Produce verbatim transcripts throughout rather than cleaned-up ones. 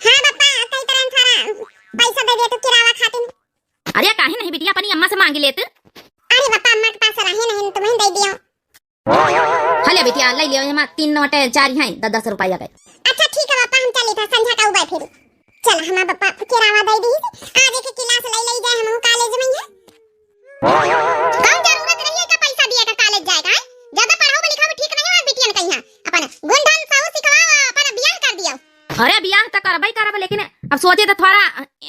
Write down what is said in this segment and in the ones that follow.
हाँ बप्पा, कही तरह थोड़ा पैसा दे दे तू किरावा खातिर। अरे काहे नहीं बिटिया, अपनी अम्मा से मांगी लेत। अरे बप्पा, अम्मा के पास रहे नहीं, तुम्हें दे दियो। हले बिटिया, ले लियो, एमा तीन नोट चार हैं, दस दस रुपया के। अच्छा ठीक है बप्पा, हम चली था, संझा का उबे फिर। चल, हमार बप्पा किरावा दे दी, आज एक class ले ले जाए हम college में है। कौन जरूरत रही है का पैसा दिए का college जाए का, हैं? ज्यादा पढ़ाओ लिखाओ ठीक नहीं है, बिटियन कहीं है। अपन गुण ढंग सहू सिखवाओ, अपन बियाह कर दियो। अरे बियाह तो करबे करब, लेकिन अब सोचे तो थोड़ा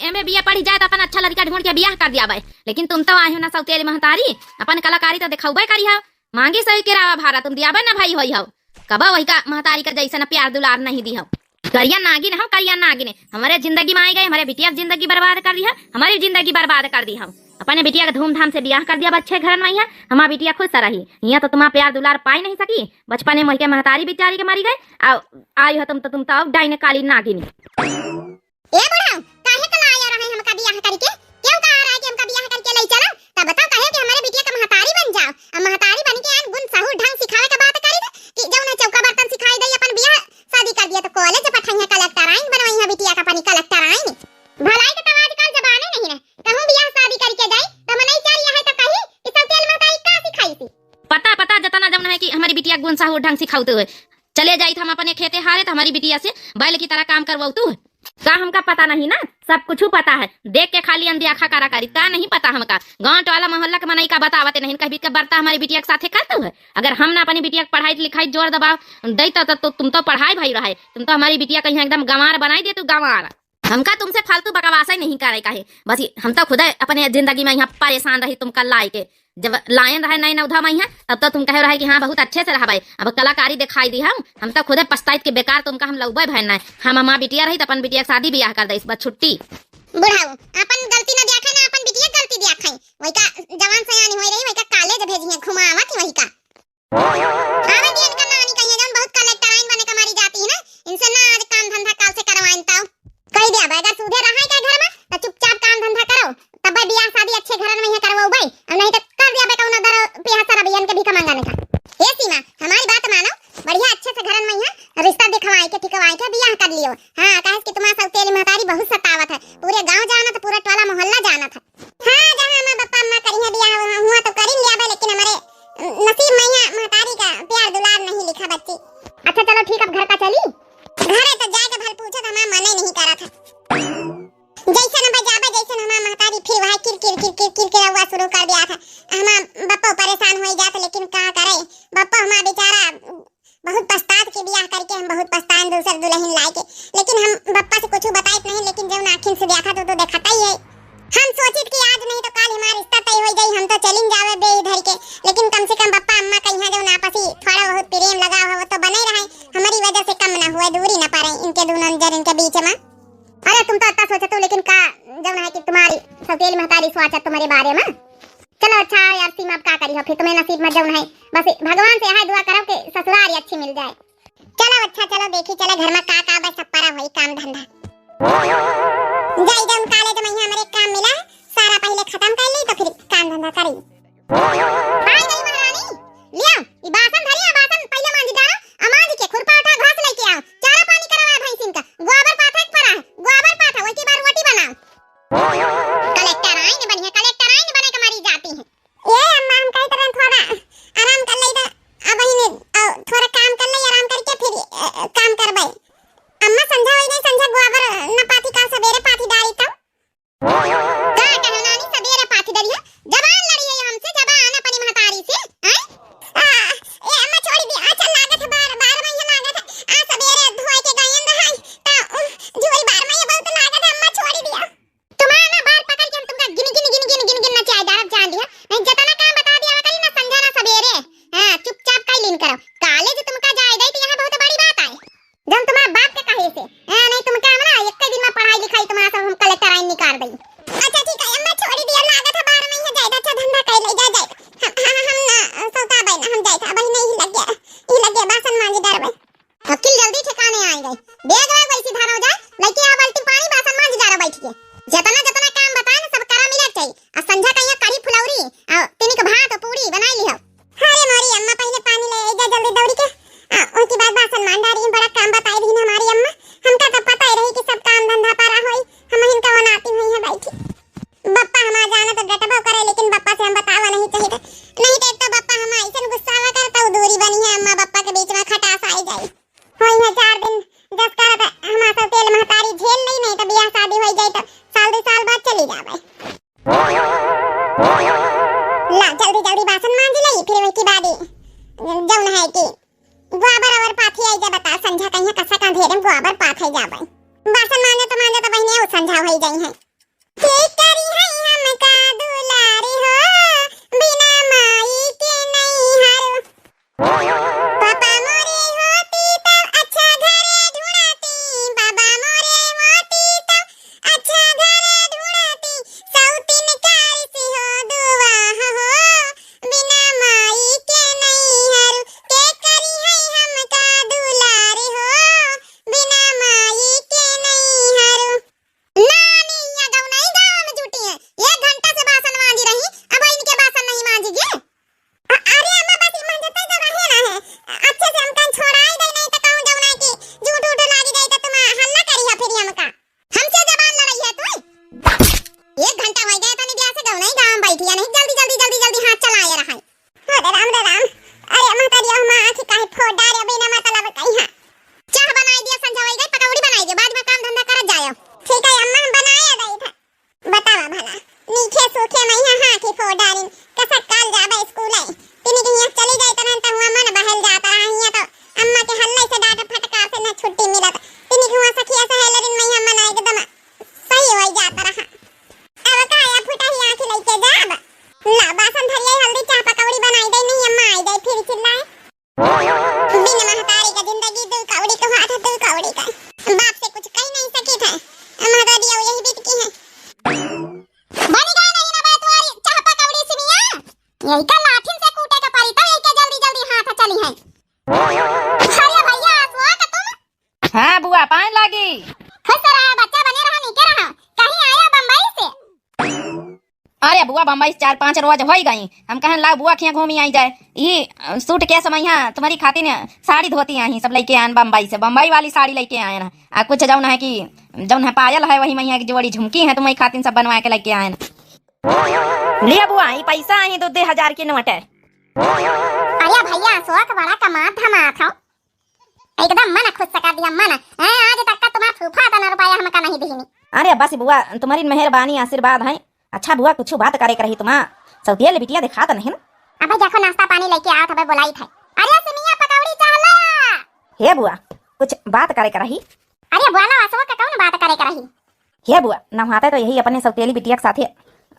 M A B A पढ़ी जाए तो अपन अच्छा लड़का ढूंढ के बियाह कर दिया भाई। लेकिन तुम तो आए हो ना सौतेली महतारी, अपन कलाकारी तो दिखाऊबे करी हो। मांगी सही किरावा भाड़ा तुम दियाबे ना भाई होई हो। कबो वही का महतारी का जैसन प्यार दुलार नहीं दी हो। करिया नागिन हो, करिया नागिन। हमरे जिंदगी में आई गई, हमरे बिटिया के जिंदगी बर्बाद कर दी हो, हमारी जिंदगी बर्बाद कर दी हो। अपने बिटिया के धूमधाम से बियाह कर दिया अच्छे घरन में, यहाँ हमार बिटिया खुश रही। यहाँ तो तुम्हार प्यार दुलार पाई नहीं सकी। बचपने में के महतारी बिचारी के मरी गई, आ आई हो तुम तो, तुम तो अब डाइन काली नागिन। ए बुढ़ऊ, काहे का लाया रहे हमका बियाह करके? क्यों कहा रहा है कि हमका बियाह करके ले चलो? तब बताओ, कहे कि हमारे बिटिया का महतारी बन जाओ। अब महतारी बन के आन गुण सहूर ढंग सिखावे का बात करी थे कि जौन है चौका बर्तन सिखाई दे, अपन बियाह शादी कर दिया तो college पठाई है, कलेक्टर आइन बनवाई है बिटिया का अपनी कलेक्टर आइन। भलाई के तो आजकल जमाने नहीं रहे, कहूँ बियाह शादी करके जाई तो मनई चल यहाँ तो कही कि सौतेल महतारी का सिखाई थी। पता, पता, जतना जौन है कि हमारी बिटिया गुण सहूर ढंग सिखाउते हुए चले जाई हम अपने खेते हारे, तो हमारी बिटिया से बैल की तरह काम करवाउतू है। का हमका पता नहीं ना, सब कुछ पता है। देख के खाली अनदियाखा करा करी, का नहीं पता हमका? गाँव टोला मोहल्ला के मनई का बतावते नहीं, कभी के बर्ता हमारी बिटिया के साथे करतू है। अगर हम ना अपनी बिटिया के पढ़ाई लिखाई जोर दबाव देता तो, तो तुम तो पढ़ाई भाई रहे, तुम तो हमारी बिटिया कहीं एकदम गंवार बनाई देतू, गंवार। हमका तुमसे फालतू बकवास ही नहीं करे का है। बस ये, हम तो खुद अपने जिंदगी में यहाँ परेशान रही तुमका लाए के। जब लायन रहे नए नौधा में यहाँ, तब तो तुम कहे रहे कि हाँ, बहुत अच्छे से रहबे। अब कलाकारी दिखाई दी हम, हम तो खुदे पछताइत के बेकार तुमका हम लौबे भय ना। हम माँ बिटिया रही तो अपन बिटिया के शादी बियाह कर दे, इस बार छुट्टी। बुढ़ाऊ, अपन गलती ना दिया खाई ना, अपन बिटिया के गलती दिया खाई। वही का जवान सयानी होई रही, वही का college भेजी है, घुमावत ही वही का। आवे दियन का नानी कहिए, जौन बहुत कलेक्टराइन बने का मारी जाती है ना, इनसे ना आज काम धंधा काल से करवाइन ताऊ। कही दिया बे, अगर सूधे रहा है का घर में, तो चुपचाप काम धंधा करो, तब बियाह शादी अच्छे घरन में यहाँ करवाओ बे, और नहीं तो कर दिया बे कौनो दर पिया सर अभियान के भीख मांगने का। हे सीमा, हमारी बात मानो, बढ़िया अच्छे से घरन में यहाँ रिश्ता दिखवाए के, ठिकवाए के बियाह कर लियो। हाँ, काहे कि तुम्हारा सौतेली महतारी बहुत सतावत है, पूरे गांव जानत, पूरा टोला मोहल्ला जानत है। हाँ, जहाँ हमार बप्पा अम्मा करिहे बियाह, हुआ तो करिन लियाबे, लेकिन हमरे नसीब में यहाँ महतारी का प्यार दुलार नहीं लिखा बच्ची। अच्छा चलो ठीक, अब घर का चली। घरे तो जाए के भल पूछत हमार मने नहीं करत है। जैसन अब जाबे, जैसन हमार महतारी फिर वह किर किर किर किर किर किरवा शुरू कर दिया था। हमार बप्पो परेशान हो जात, लेकिन का करे, बप्पो हमार बेचारा बहुत पछतात के बियाह करके, हम बहुत पछताएन दूसर दुल्हन लाए के, लेकिन हम बप्पा से कुछ बताइत नहीं, लेकिन जौन आँखिन से देखा तो, तो देखता ही है। हम सोचित कि आज नहीं तो काल हमार रिश्ता तय हो जाई, हम तो चलिन जावे देह धर के, लेकिन कम से कम बप्पा अम्मा कहिया जौन आपसी थोड़ा बहुत प्रेम लगाव हो वो तो बने रहे, हमारी वजह से कम ना हुए, दूरी ना पड़े इनके दोनों जन के बीच में। अरे तुम तो इतना सोचत हो, लेकिन का जौन है कि तुम्हारी सौतेली महतारी सोचत तुम्हारे बारे में। चलो अच्छा यार सीमा, अब का करी हो फिर, तुम्हें नसीब में जौन है, बस भगवान से यह दुआ करो कि ससुरारी अच्छी मिल जाए। चलो अच्छा, चलो देखी चले घर में का का बस सब परा होई काम धंधा। जाई जौन college में यहाँ हमरे काम मिला है, सारा पहले खत्म कर ली तो फिर काम धंधा करी। आई गई महारानी, लिया ई बासन धरिया, बासन पहले मांज डालो, आ मांज के खुरपा उठा घास लेके आओ, चारा पानी करवा भैंसिन का, गोबर पाथा के परा है, गोबर पाथा, वही के बाद रोटी बनाओ। कलेक्टराइन बनिए, कलेक्टराइन बने के मारी जाती है। ए अम्मा, हम कही तरह थोड़ा आराम कर ले तो, अब वही में, अ, थोड़ा काम कर ले, आराम करके फिर, अ, काम करबे। अम्मा संझा होई नहीं, संझा गोबर न पाथी का सबेरे पाथी डारी तब। का कहना नहीं सबेरे पाथी डारी है? जबान लड़ी है हमसे, जबान अपनी महतारी से, हैं? आ, हो जाई है। के करी है हमका दुलार हो, बिना माई के नैहर। पापा मोरे होती तब अच्छा घरे ढूंढती, बाबा मोरे होती तब अच्छा घरे ढूंढती, सौतीन कारी सी हो दुआ हो, बिना माई के नैहर। के करी है हमका दुलार हो, बिना माई के नैहर। नानी, या गौनई गाँव में जुटी है। एक घंटा से बासन मांजी रही, अब इनके बासन नहीं मांजी गे। अ-, अरे अम्मा, बस ई मांजते तो रहे ना है। अच्छे से हमका छोड़ाई दे, नहीं तो कहूँ जौन है कि झूठ उठ लागी जाई तो तुम हल्ला करी है फिर हमका। हमसे जबान लड़ाई है तू। एक घंटा हो गया तनी ब्याह से गौनई गाँव में बैठी है, नहीं जल्दी, जल्दी, जल्दी, जल्दी हाथ चलाए रहा है। हो रे राम, रे राम। अरे महतारी, हम आँख काहे फोड़ डारे, बिना मतलब कही है। चाह बनाई दिया, संझा होई गई, पकौड़ी बनाई दिया, बाद में काम धंधा करत जायो। ठीक है अम्मा, हम बनाए दई था। बतावा भला, नीचे सूखे में यहाँ हाथी फोड़ डारिन, कसक काल जाबे स्कूल है। तिनी के यहाँ चली जाए तनन त हुआ मन बहल जाता रहा, हियाँ तो अम्मा के हल्ले से डांट फटकार से न छुट्टी मिलत। तिनी के हुआ सखिया सहेलरिन में यहाँ मन एकदम सही हो जाता रहा। अब का आया फुटा ही आँख लइके जाब। ला बासन धरिए, हल्दी चाह पकौड़ी बनाई दे, नहीं अम्मा आई दे फिर चिल्लाए। बिन महतारी का जिंदगी दू कौड़ी का, हाथ दू कौड़ी का। बाप से कुछ कही नहीं सकी थे। महतारी अब यही बीत की है। बनी गए नहीं ना बात वारी, चाह पकौड़ी सिमिया। यही का लाठिन से कूटे का पड़ी, तब यही के जल्दी जल्दी हाथ चली है। अरे भैया, अशोक तुम? हाँ बुआ, पाए लागी। खुश रहा, बच्चा बने रहा, नीके रहा। कहीं आया बम्बई से? अरे बुआ, बम्बई से चार पाँच रोज होई गई। हम कहन लाओ बुआ खिया घूमी आई जाए। ई सूटकेस में यहाँ तुम्हारी खातिर साड़ी धोती आई सब लेके आयन बम्बई से, बम्बई वाली साड़ी लेके आयन। आ कुछ जौन है कि जौन है पायल है वही में यहाँ एक जोड़ी झुमकी है तुम्हारी खातिर सब बनवा के लेके आयन। लिया बुआ, ई पैसा आई दो दे हजार के नोट है। अरे भैया, अशोक बड़ा कमात धमात हो। एकदम मन खुश कर दिया मन। हैं, आज तक का तुम्हारा फूफा इतना रुपया हमका नहीं दीनी। अरे बस बुआ, तुम्हारी मेहरबानी आशीर्वाद है। अच्छा बुआ, कुछ बात करे के रही तुम्हारा, सौतिया ले बिटिया दिखात नहीं ना। अबे देखो नाश्ता पानी लेके आवत हबे, बोलाई थे। अरे सिमिया पकौड़ी चाह ला। हे बुआ, कुछ बात करे के रही। अरे बोला अशोक, कौन बात करे के रही? हे बुआ, नहाते तो यही अपने सौतेली बिटिया के साथे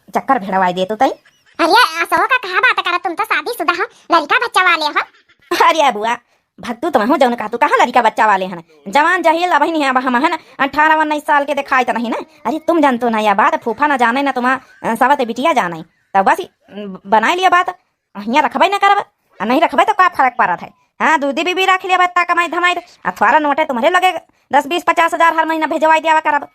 चक्कर भिड़वाई देतू तई। अरे अशोक, का बात करत, तुम तो शादीशुदा हो, लड़का बच्चा वाले हो। अरे बुआ, भक्तू तुम हो जौन कहतू, कहाँ लड़का बच्चा वाले हन? जवान जहील अब नहीं है, अब हम हन अठारह उन्नीस साल के दिखाई तो नहीं ना। अरे तुम जानतो ना यह बात, फूफा ना जाने ना तुम्हारा, अ, सवत बिटिया जाने। तब बस, अ, बनाई लिया बात। हियाँ रखबे न करब, आ नहीं रखबे तो का फर्क पड़त है? हाँ, दूधी बीबी रख लिया, बत्ता कमाई धमाई, आ थोड़ा नोटे तुम्हारे लगे दस, बीस, पचास हजार हर महीना भेजवाई दिया करब।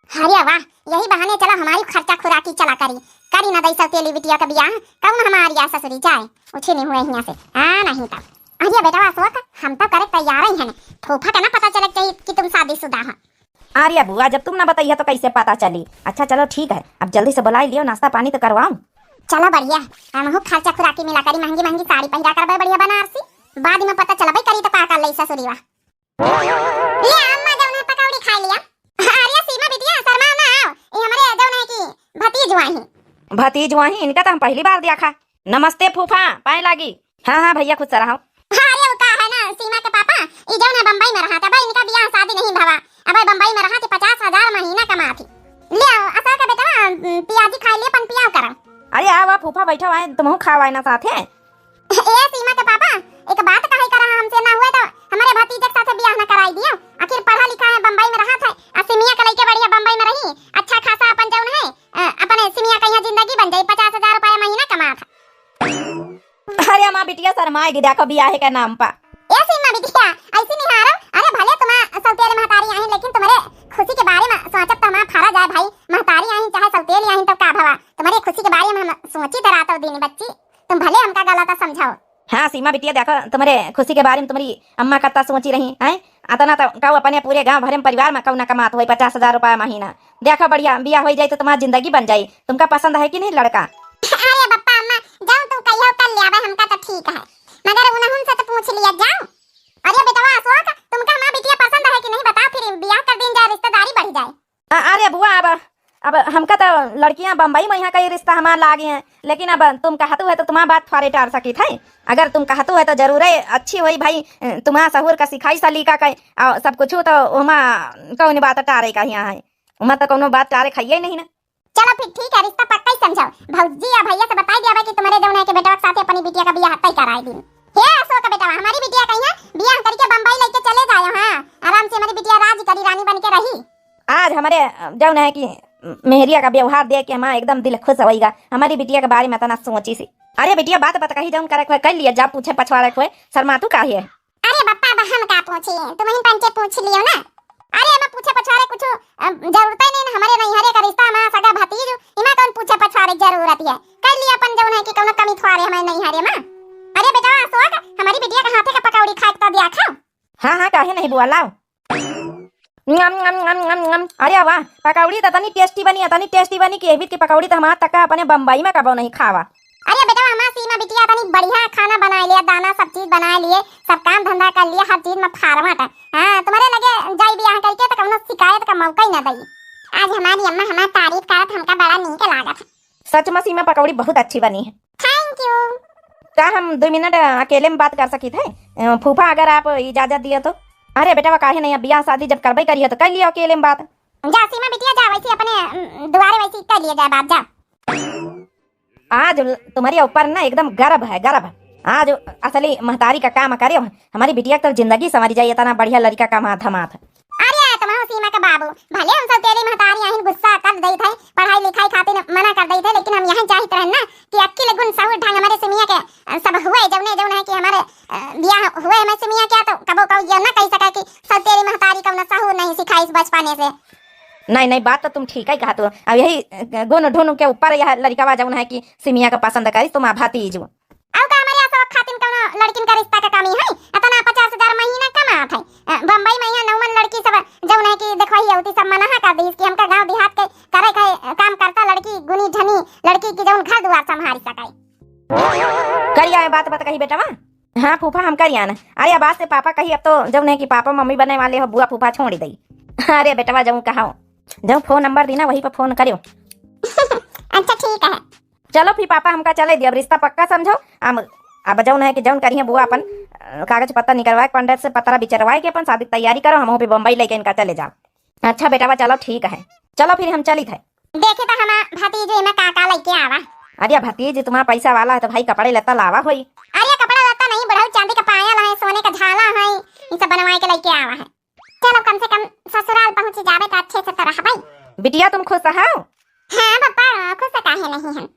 अरे वाह, यही बहाने चला हमारी खर्चा खुराकी चला करी, करी न दई सौतेली बिटिया का बियाह, कौन हमारी आ ससुरी जाए, उठी नहीं हुए हियाँ से, हाँ नहीं तब। अरे बेटा अशोक, हम तो करे तैयार ही हैं, फूफा का ना पता चले चाहिए कि तुम शादीशुदा हो। अरे बुआ, जब तुम ना बताइए तो कैसे पता चली? अच्छा चलो ठीक है, अब जल्दी से बुलाई लियो, नाश्ता पानी तो करवाओ। चलो बढ़िया, हमहू खर्चा खुराकी मिला करी, महंगी महंगी साड़ी पहिरा करबे बढ़िया बनारसी, बाद में पता चलबे करी तो का कर ले ससुरीवा। ले अम्मा जौन है पकौड़ी खा लिया। अरे सीमा बिटिया शर्मा ना आओ, ये हमारे जौन है कि भतीज वाही। भतीज वाही, इनका तो हम पहली बार देखा। नमस्ते फूफा, पाए लागी। हाँ, हाँ भैया, खुश रहो। हाँ, अरे वो का है ना, सीमा के पापा, ई जौन है बम्बई में रहा था, अब इनका बियाह शादी नहीं भवा, अब बम्बई में रहा थी, पचास हजार महीना कमा थी। ले आओ, अशोक के बेटवा, उम, पियाजी खाई ले, पन पियाव करो। अरे आवा फूफा, बैठा हुआ, तुमहू खावा ना साथे। ए सीमा के पापा, एक बात कहे करा हमसे ना हुए तो हमारे भतीजे के साथे बियाह ना कराई दियो, आखिर पढ़ा लिखा है, बम्बई में रहा था, आ सिमिया के लइके बढ़िया बम्बई में रही, अच्छा खासा अपन जौन है, अ, अपने सिमिया के यहाँ जिंदगी बन जाई, पचास हजार रुपया महीना कमा था। अरे माँ बिटिया शर्माएगी, देखो बियाहे के नाम पा। ए सीमा बिटिया, ऐसी निहारो, अरे भले तुम्हारा सौतेल महतारी आई, लेकिन तुम्हारे खुशी के बारे में सोचब तो हमारा फरा जाए भाई, महतारी आई चाहे सौतेल आई तो का भवा, तुम्हारे खुशी के बारे में हम सोची तो रातों दिन बच्ची, तुम भले हमका गलत समझाओ। हाँ सीमा बिटिया, देखो तुम्हारे खुशी के बारे में तुम्हारी अम्मा कत्ता सोची रही, हैं? अतना तो कहू अपने पूरे गांव भरे में परिवार में कहू ना कमात होई पचास हजार रुपया महीना। देखो बढ़िया बियाह होई जाई तो तुम्हारी जिंदगी बन जाई। तुमका पसंद है कि नहीं लड़का? अरे बप्पा अम्मा, जाओ तुम कहियो कर ले आवे, हमका तो ठीक है, मगर उन्हन से तो पूछ लिया जाओ। अरे बेटवा अशोक, तुमका हमार बिटिया पसंद है कि नहीं बताओ, फिर बियाह कर दीन जाए, रिश्तेदारी बढ़ जाए। अ-, अरे बुआ, अब, अब हमका तो लड़कियां बम्बई में यहाँ कई रिश्ता हमार लागे हैं, लेकिन अब तुम कहतू है तो तुम्हार बात थोड़े टार सकित है। अगर तुम कहतू है तो जरूरे अच्छी होई भाई, तुम्हार सहूर का सिखाई सलीका का और सब कुछ तो ओमा कौन बात टारे का यहाँ है। उमा तो कौनो बात टारे खाइए ही नहीं ना। चलो फिर ठीक है, रिश्ता पक्का ही समझो। भौजी या भैया से बताई दिया कि तुम्हारे जौन है कि बेटवा के साथे अपनी बिटिया का बियाह तय कराए दिन। हे अशोक बेटवा, हमारी बिटिया का यहाँ बियाह करके बम्बई लेके चले जाओ। हाँ, आराम से हमारी बिटिया राज करी, रानी बन के रही। आज हमारे, अ, जौन है कि मेहरिया का व्यवहार देख के हमारा एकदम दिल खुश होइगा। हमारी बिटिया के बारे में इतना सोची सी। अरे बिटिया, बात बात कही जौन करे कोई कर लिया, जा पूछे पछवाड़े कोई शर्मा तू काहे है? अरे बप्पा, अब हम का पूछी, तुम ही पंचे पूछ लियो ना। अरे एमा पूछे पछवारे कुछ, अ, जरूरते नहीं ना, हमारे नैहरे का रिश्ता, हमारा सगा भतीज, इमा कौन पूछे पछवारे जरूरत है? कर लिया अपन जौन है कि कौनो कमी थोड़े हमारे नैहरे में। अरे बेटा अशोक, हमारी बिटिया के हाथे का पकौड़ी खा के तो दिया खाओ। हाँ, हाँ, काहे नहीं बुआ, लाओ। नम, नम, नम, नम, नम। अरे वाह, पकौड़ी तो तनी tasty बनी है, तनी tasty बनी कि एबित की पकौड़ी तो हमार तक अपने बम्बई में कबो नहीं खावा। अरे बेटा, हमार सीमा बिटिया तनी बढ़िया खाना बनाए लिया, दाना सब चीज बनाए लिए, सब काम धंधा कर लिया, हर चीज में forward है। हाँ, तुम्हारे लगे जाई बियाह करके तो कौनो शिकायत का मौका ही ना दई। आज हमारी अम्मा हमार तारीफ करत, हमका बड़ा नीक लागत है। सच में सीमा पकौड़ी बहुत अच्छी बनी है। Thank you। का हम दो मिनट, अ, अकेले में बात कर सकित है? अ, फूफा अगर आप इजाजत दिए तो। अरे बेटा, वो काहे नहीं, अब बियाह शादी जब करबे करिए तो कर लियो अकेले में बात। जा सीमा बिटिया जा, वैसे अपने, अम, दुआरे वैसे कर लिए जा बात, जा। आज ल-, तुम्हारे ऊपर ना एकदम गर्व है, गर्व। आज असली महतारी का काम करे हो। हमारी बिटिया की तो जिंदगी संवरी जाई, इतना बढ़िया लड़का का माथा माथ। अरे तुम्हारा सीमा का बाबू, भले हम सब तेरी महतारी आहिन गुस्सा कर देत है, पढ़ाई लिखाई खातिर मना कर देत है, लेकिन हम यहाँ चाहित रहन ना कि अक्की लगुन सब ढंग हमारे सिमिया के, अ, सब हुए, जौने जौन है कि हमारे, अ, बियाह हुए हमारे सिमिया क्या, तो कबो कबो ये ना कह सका कि सब तेरी महतारी कौन सहूर नहीं सिखाई इस बचपने से। नहीं, नहीं, बात तो तुम ठीक ही कहा तो। अब यही, अ, गुन ढुन के ऊपर यह लड़िकवा जौन है कि सिमिया के पसंद करी, तुम भतीजू। अउ का हमरे अशोक खातिन कौनो लड़किन का रिश्ता का कमी है? इतना पचास हजार महीना कमात है। अ, बम्बई में यहाँ नौमन लड़की सब जौन है कि देखो ही होती सब मना कर दी कि हमका गांव देहात के करे के काम करता लड़की, गुनी ढनी लड़की की जौन घर दुआर संभाल सके। करिया है बात, बात कही बेटवा। हाँ फूफा, हम करिया ना। अरे अब आज से पापा कही, अब तो जौन है कि पापा मम्मी बने वाले हो, बुआ फूफा छोड़ दई। अरे बेटवा, जौन कहा, जौन फोन नंबर दी ना, वही पर फोन करियो। अच्छा ठीक है। चलो फिर पापा, हमका चले दियो, अब रिश्ता पक्का समझो। हम, अब जौन है कि जौन करिहे बुआ अपन, अ, कागज पत्तर निकलवाए, पंडित से पतरा बिचरवाए के अपन शादी की तैयारी करो, हम पे बम्बई लेके इनका चले जाओ। अच्छा बेटवा, चलो ठीक है, चलो फिर हम चलित है। देखे तो हमार भतीजे में का का लेके आवा। अरे भतीज तुम्हारा पैसा वाला है तो भाई कपड़े लत्ता लावा होई। अरे कपड़ा लत्ता नहीं, बुढ़ऊ चांदी का पायल है, सोने का झाला है, ये सब बनवाए के लेके आवा है। चलो कम से कम ससुराल पहुँची जावे तो अच्छे से तो रहबे। बिटिया तुम खुश हो? हाँ पापा, खुश काहे नहीं हम।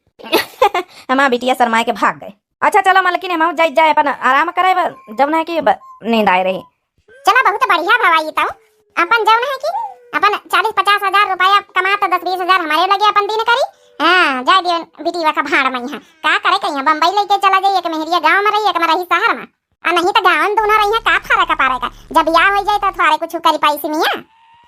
हमार बिटिया शर्माए के भाग गए। अच्छा चलो मलकिन, हम जाई जाए अपन आराम करे, ब-, जौन है कि ब-, नींद आए रही। चलो बहुत बढ़िया भवा, ये तो अपन जौन है कि अपन चालीस पचास हजार रुपया कमा तो दस बीस हजार हमारे लगे अपन दिन करी। हाँ, जाए दियो बिटिया का भाड़ में, यहाँ का करे के, यहाँ बम्बई लेके चला जाई, एक मेहरिया गाँव में रही, एक में रही शहर में। आ नहीं तो गाँव में दोनों रही है, का फर्क पड़ेगा? जब बियाह हो जाए तो थोड़े कुछ करी पाई सिमिया।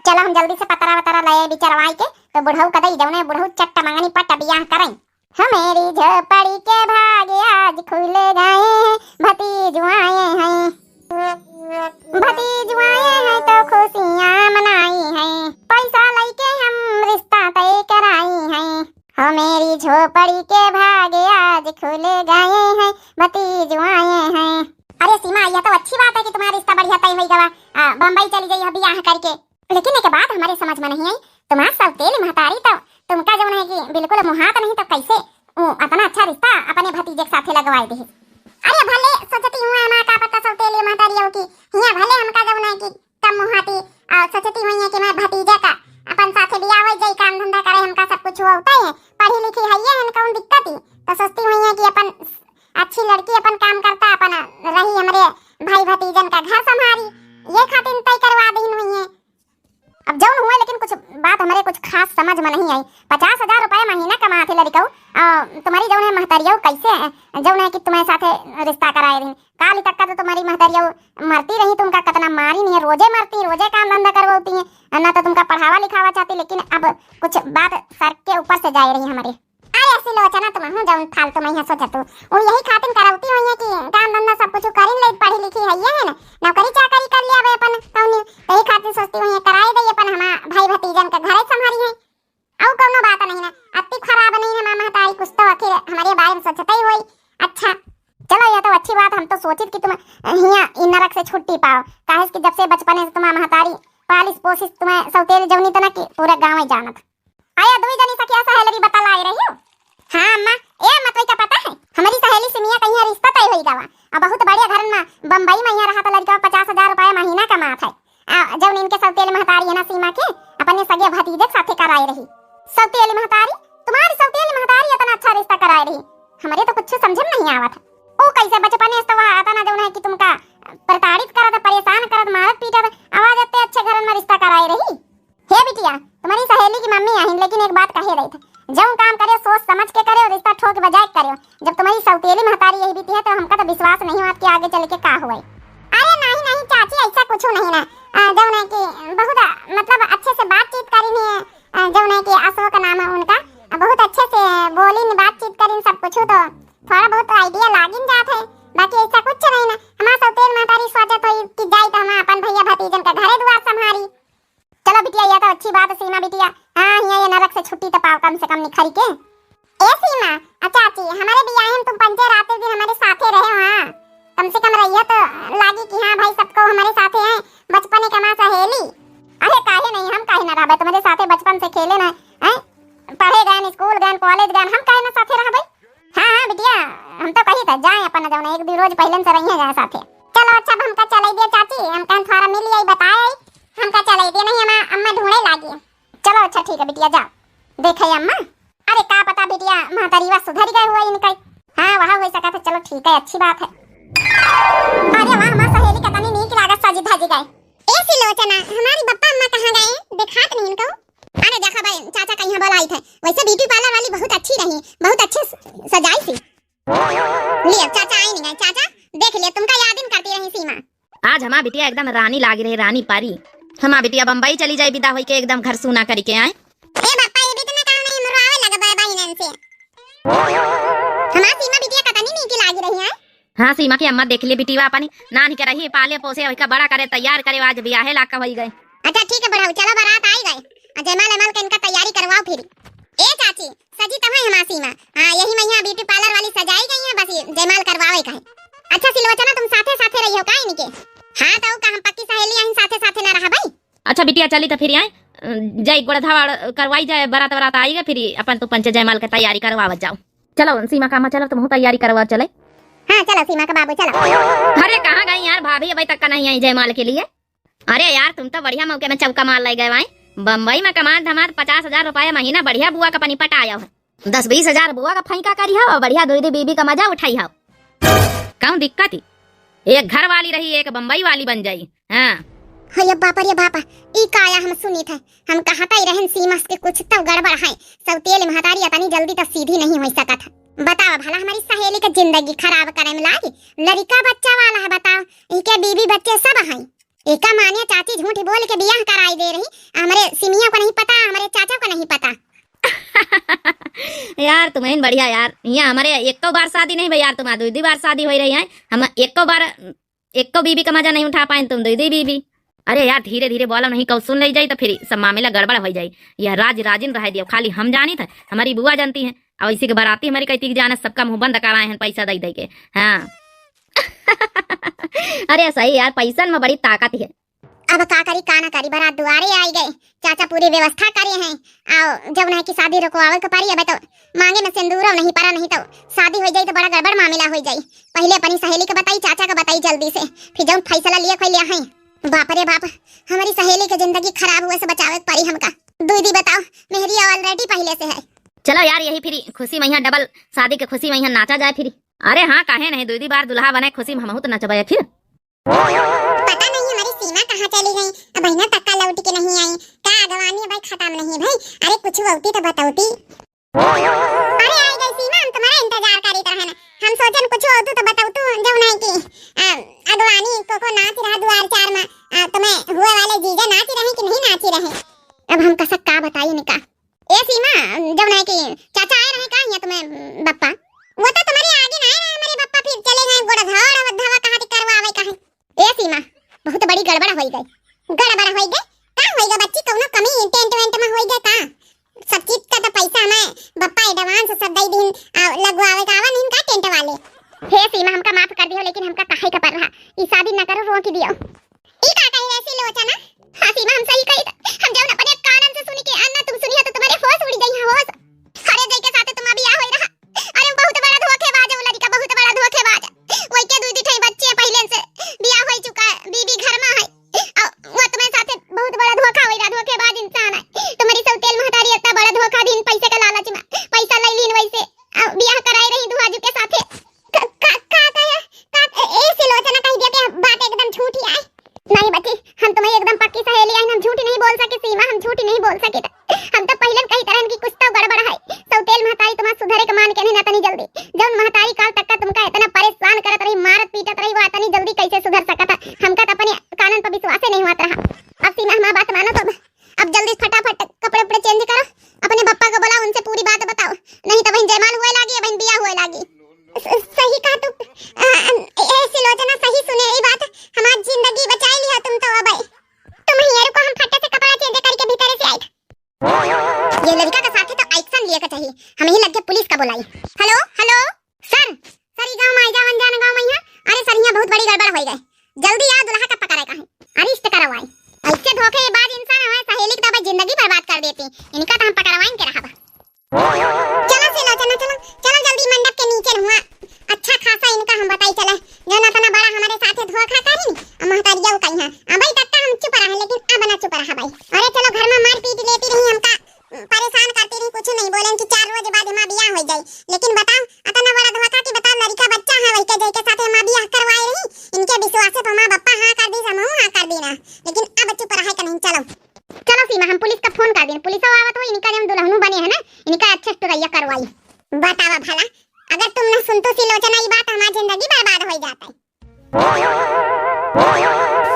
चलो हम जल्दी से पतरा वतरा ले बिचरवाई के, तो बुढ़ऊ का दई जौने बुढ़ऊ चट्ट मंगनी पट्ट बियाह करें। हमेरी झोपड़ी के भाग आज खुल गए हैं, भतीजू आए हैं, भतीजू आए हैं तो खुशियाँ मनाई हैं। पैसा लेके हम रिश्ता तय कराई हैं। हमेरी झोपड़ी के भाग आज खुल गए हैं, भतीजू आए हैं। अरे सीमा, यह तो अच्छी बात है कि तुम्हारा रिश्ता बढ़िया तय हो गवा, आ, बम्बई चली गई है बियाह करके। लेकिन एक बात हमारे समझ में नहीं आई, तुम्हार सौतेली महतारी तो तुमका जौन है कि बिल्कुल मुहात नहीं, तो कैसे उ, इतना अच्छा रिश्ता अपने भतीजे के साथे लगवाए दी? अरे भले सोचती हूँ, हमारा का पता सौतेली महतारी हो कि हियाँ भले हमका जौन है कि कम मुहाती, और सोचती हुई है कि मैं भतीजा का अपन साथे बियाह हो जाई, काम धंधा करे, हमका सब कुछ होता है, पढ़ी लिखी है, ये है कौन दिक्कत ही। तो सोचती हुई है कि अपन अच्छी लड़की अपन काम करता, अपन रही, हमरे भाई भतीजन का घर संभारी, ये खातिर तय करवा दीन हुई है। अब जौन हुआ, लेकिन कुछ बात हमरे कुछ खास समझ में नहीं आई। पचास हजार रुपया महीना कमात है लड़िकऊ, और तुम्हारी जौन है महतरियऊ कैसे है, जौन है कि तुम्हारे साथे रिश्ता कराए रही? काल तक का तो तुम्हारी महतरियऊ मरती रही, तुमका कितना मारी नहीं है, रोजे मरती, रोजे काम धंधा करवाती है, ना तो तुमका पढ़ावा लिखावा चाहती, लेकिन अब कुछ बात सर के ऊपर से जाए रही हमारे। अरे ऐसी लोचना तुम हूँ जौन फालतू में यहाँ सोचत हो, वो यही खातिर करौती हुई है कि काम धंधा सब कुछ करी ले, पढ़ी लिखी है ये है ना, नौकरी चाकरी कर लिया अब अपन कौनी, यही खातिर सोचती हुई है कराए दे अपन हमार भाई भतीजन का घरे संभारी है। अउ कौनो बात नहीं ना, अति खराब नहीं है हमार महतारी, कुछ तो आखिर हमारे बारे में सोचते ही होई। अच्छा चलो, यह तो अच्छी बात, हम तो सोचित कि तुम हियाँ इ नरक से छुट्टी पाओ, काहे कि जब से बचपने से तुम्हार महतारी पालिस पोसिस तुम्हें सौतेली जौनी तना कि पूरा गाँव ही जानत। आया दुई जनी सखिया सहेलरी बतलाए रही हो। हाँ अम्मा, ए अम्मा, तोई का पता है? हमरी सहेली सिमिया कहिया रिश्ता तय होई गवा। अब बहुत बढ़िया घरन में बम्बई में यहाँ रहा तो लड़का पचास हजार रुपया महीना कमात है। आ, जौन इनके सौतेली महतारी है ना सीमा के, अपने सगे भतीजे के साथे कराए रही। सौतेली महतारी? तुम्हारी सौतेली महतारी इतना अच्छा रिश्ता कराए रही? हमरे तो कुछ समझ में नहीं आवत है। ओ कैसे बचपने से तो वह आता ना जौन है कि तुमका प्रताड़ित करत, परेशान करत, मारत पीटत, आवाज इतने अच्छे घरन में रिश्ता कराए रही। हे बिटिया, तुम्हारी सहेली की मम्मी आहिन, लेकिन एक बात कहे रही थे, जौन काम करे सोच समझ के करे और रिश्ता ठोक बजाए के करे। जब तुम्हारी सौतेली महतारी यही बीती है तो हमका तो विश्वास नहीं हुआ कि आगे चल के का हुआ। अरे नहीं नहीं चाची, ऐसा कुछ नहीं ना। अ, जौन है कि बहुत, अ, मतलब अच्छे से बातचीत करी नहीं है। अ, जौन है कि अशोक नाम है उनका, अ, बहुत अच्छे से बोलिन, बातचीत करिन, सब कुछ तो थोड़ा बहुत आइडिया लागिन जात है, बाकी ऐसा कुछ नहीं ना। हमार सौतेल महतारी सोचत होई कि जाई तो हम अपन भैया भतीजन का घरे दुआर संभारी। चलो बिटिया, यह तो अच्छी बात है सीमा बिटिया। हाँ, हियाँ ये नरक से छुट्टी तो पाओ कम से कम निखरी के। ए सीमा, अच्छा चाची, हमारे बियाहे में तुम पंचे राते दिन हमारे साथे रहे हो, हाँ? कम से कम रहिए तो लागी कि हाँ भाई, सबको हमारे साथे हैं, बचपने के हमार सहेली। अरे काहे नहीं, हम काहे ना रहबे तुम्हारे साथे, बचपन से खेले ना, हैं? पढ़े गए, स्कूल गए, कॉलेज गए, हम काहे ना साथे रहबे? हाँ हाँ बिटिया, हम तो कही था जाए अपन जौन एक दो रोज पहले से रही जाए साथे। चलो अच्छा, अब हमका चले दिया चाची, हम कहन थोड़ा मिल आई, बताए आई, हमका चले दिया, नहीं हमार अम्मा ढूंढे लागी। चलो अच्छा ठीक है बिटिया, जाओ देखे अम्मा। अरे का पता बिटिया, महतरीवा सुधर गए हुआ इनका। हाँ वह हो सका था, चलो ठीक है, अच्छी बात है। अरे वाह, हमार सहेली का तनी नीक लागत, सजी धजी गए। ए सिलोचना, हमारी बप्पा अम्मा कहाँ गए? देखात नहीं इनको। अरे देखा भाई, चाचा कहीं बोलाई थे, वैसे ब्यूटी पार्लर वाली बहुत अच्छी रही, बहुत अच्छे स-, सजाई सी। लिया चाचा आई नहीं गए, चाचा देख लिया, तुमका याद इन करती रही सीमा। आज हमार बिटिया एकदम रानी लागी रही, रानी परी। हमार बिटिया बम्बई चली जाए विदा होई के, एकदम घर सूना करी के आए। ए बप्पा, ये भी तो ना कहा नहीं, मरवावे लगा बाय बाय इनन से। हमार सीमा बिटिया कतनी नीकी लागी रही है। हाँ सीमा की अम्मा, देख ले बिटिया अपनी नानी के रही, पाले पोसे, ओका बड़ा करे, तैयार करे, आज बियाहे लायक होई गए। अच्छा ठीक है बुढ़ऊ, चलो बारात आई गए, और जयमाल एमाल के इनका तैयारी करवाओ फिर। ए चाची, सजी तो है हमार सीमा। हाँ, यही महिया ब्यूटी पार्लर वाली सजाई गई है, बस ये जयमाल करवावे का है। अच्छा सिलोचना, तुम साथे साथे रही हो का इनके? हाँ तो का हम पक्की सहेली आहिन, साथे साथे ना रहा भाई। अच्छा बिटिया चली तो फिर आए, अ, जाई गोड़ धावाड़ करवाई जाए, बारात बारात आई गए, फिर अपन तू पंचे जयमाल के तैयारी करवावत जाओ। चलो सीमा का अम्मा, चलो तुम तैयारी करवा चले। हाँ चलो सीमा का बाबू चलो। अरे कहाँ गई यार भाभी, अभी तक का नहीं आई जयमाल के लिए। अरे यार, तुम तो बढ़िया मौके में चौका मार ले गए भाई। बम्बई में कमात धमात पचास हजार रुपया महीना, बढ़िया बुआ का पनी पटाया हो। दस बीस हजार बुआ का फैंका करी हो और बढ़िया दुई दी बीबी का मजा उठाई हो। कौन दिक्कत ही? एक घर वाली रही, एक बम्बई वाली बन जाई। हाँ। हो ये बाप रे बाप, ई काया हम सुनी थे। हम कहता ही रहन सीमा के कुछ तो गड़बड़ है। सौतेल महतारी अतनी जल्दी तो सीधी नहीं हो सकत है। बतावा भला हमारी सहेली का जिंदगी खराब करे में लागी। लड़का बच्चा वाला है, बताओ। इनके बीबी बच्चे सब हैं। एका मानिया चाची झूठी बोल के बियाह कराई दे रही। हमरे सिमिया को नहीं पता, हमरे चाचा को नहीं पता। यार, तुम्हें बढ़िया यार, यहाँ हमारे एको बार शादी नहीं भई यार, तुम्हारा दुई दुई बार शादी हो रही है, हम एको बार, एको बीबी का मजा नहीं उठा पाए तुम दुई दुई बीबी। अरे यार, धीरे धीरे बोलो, नहीं कहूँ सुन ले जाई तो फिर सब मामला गड़बड़ हो जाई। यह राज राजिन रह दियो, खाली हम जानी थे, हमारी बुआ जानती है, और इसी के बाराती हमारी कहती कि जाना सबका मुंह बंद कराए हैं पैसा दे दे के। हाँ। अरे सही यार, पैसन में बड़ी ताकत है। अब का करी का ना करी, बारात दुआरे आई गए, चाचा पूरी व्यवस्था करे हैं। आओ, जब नहीं कि शादी रुकवावे के पड़ी, अब तो मांगे में सिंदूरो नहीं पड़ा, नहीं तो शादी हो जाई तो बड़ा गड़बड़ मामला हो जाई। पहले अपनी सहेली के बताई, चाचा के बताई जल्दी से, फिर जौन फैसला लिए खोई लिया है। बाप रे बाप, हमारी सहेली के जिंदगी खराब हुए से बचावे के पड़ी हमका। दीदी बताओ, मेहरी already पहले से है। चलो यार, यही फिर खुशी में यहाँ डबल, शादी के खुशी में यहाँ नाचा जाए फिर। अरे हाँ, काहे नहीं, दीदी बार दुल्हा बने खुशी में हमहू तो नचबे फिर। पता नहीं हमारी सीमा कहाँ चली गई, अब बहिना तक का लौट के नहीं आई। का अगवानी भाई खत्म नहीं भाई, अरे कुछ होती तो बतौती। अरे आई गई सीमा, हम तुम्हारा इंतजार करीत रहन। हम सोचन कुछ होतू तो बतौतू, जब नहीं की, आ, अगवानी को, को नाच रहा दुआर चार में, आ, तुम्हें हुए वाले जीजा नाच रहे कि नहीं नाच रहे। अब हम कसक का बताई इनका। ए सीमा, जब नहीं की चाचा आए रहे का यहाँ तुम्हें बप्पा? वो तो तुम्हारे आगे ना आए रहे, हमारे बप्पा फिर चले गए गोड़ धाड़, अब धावा कहाँ थी करवावे का है? ए सीमा, बहुत बड़ी गड़बड़ होई गई। गड़बड़ होई गई? का होई गई बच्ची, कौनो कमी टेंट वेंट में होई गई का? सब चीज का तो पैसा हमें बप्पा एडवांस सब दे दीन, आ, लगवावे का आवा नहीं का टेंट वाले। हे सीमा, हमका माफ कर दियो, लेकिन हमका कहे का पड़ रहा, ई शादी न करो, रोक दियो। ई का कही वैसी लोचना? हाँ सीमा, हम बोल सकित। हम तो पहिलन कहित रहन कि कुछ तो गड़बड़ है। सौतेल महतारी तुम्हार सुधरे के मान के नहीं ना तनी जल्दी। जौन महतारी काल तक का तुमका इतना परेशान करत रही, मारत पीटत रही, वो इतनी जल्दी कैसे सुधर सकत है? हमका तो अपने कानन पर विश्वास ही नहीं होत रहा। अब सीमा हमार बात मानो तो अब, अब जल्दी फटाफट कपड़े उपड़े change करो, अपने पप्पा को बुलाओ, उनसे पूरी बात बताओ, नहीं तो बहिन जयमाल हुए लागी, बहिन बियाह हुए लागी। स-, सही कहा तू, अ, अ, ए, सिलोचना सही सुने, ई बात हमार जिंदगी बचाई लिया तुम तो। अब तुम ही रुको, हम फटे से कपड़ा change करके भीतरे से आइत। ये लड़का का साथे तो action लिए के चाहिए, हम ही लग के पुलिस का बुलाई। Hello, hello, sir, sir, ई गाँव में आई जाओ, अनजान गाँव में यहाँ। अरे sir, यहाँ बहुत बड़ी गड़बड़ हो गई, जल्दी आओ, दुल्हा का पकड़े का है, arrest करवाई। ऐसे धोखेबाज इंसान हमारे सहेली की तो भाई जिंदगी बर्बाद कर देती, इनका तो हम पकड़वाइन के रहा। चलो सिलोचना, चलो, चलो जल्दी मंडप के नीचे हुआ। अच्छा खासा इनका हम बताई चले, जो ना इतना बड़ा हमारे साथे धोखा करी, अब महतारिया वो कही है। अब भाई तक हम चुप रहे, लेकिन अब ना चुप रहा भाई। अरे चलो घर में मारपीट लेती रही, हमका परेशान करती रही, कुछ नहीं बोले कि चार रोज बाद हमार बियाह हो जाई। लेकिन बताओ, इतना बड़ा धोखा कि बताओ, लड़का बच्चा है, वही के जाके साथे हमार बियाह करवाए रही, इनके विश्वास पे हमार बप्पा हाँ कर दी, हमहू हाँ कर दी ना। लेकिन अब चुप रहे का नहीं, चलो। चलो सीमा, हम पुलिस का फोन कर देन, पुलिस आवत हो, इनका जौन दुल्हनू बने है ना, इनका अच्छे से टुरैया करवाई। बतावा भला, अगर तुम न सुनतो सिलोचना ई बात, हमार जिंदगी बर्बाद हो जाता है।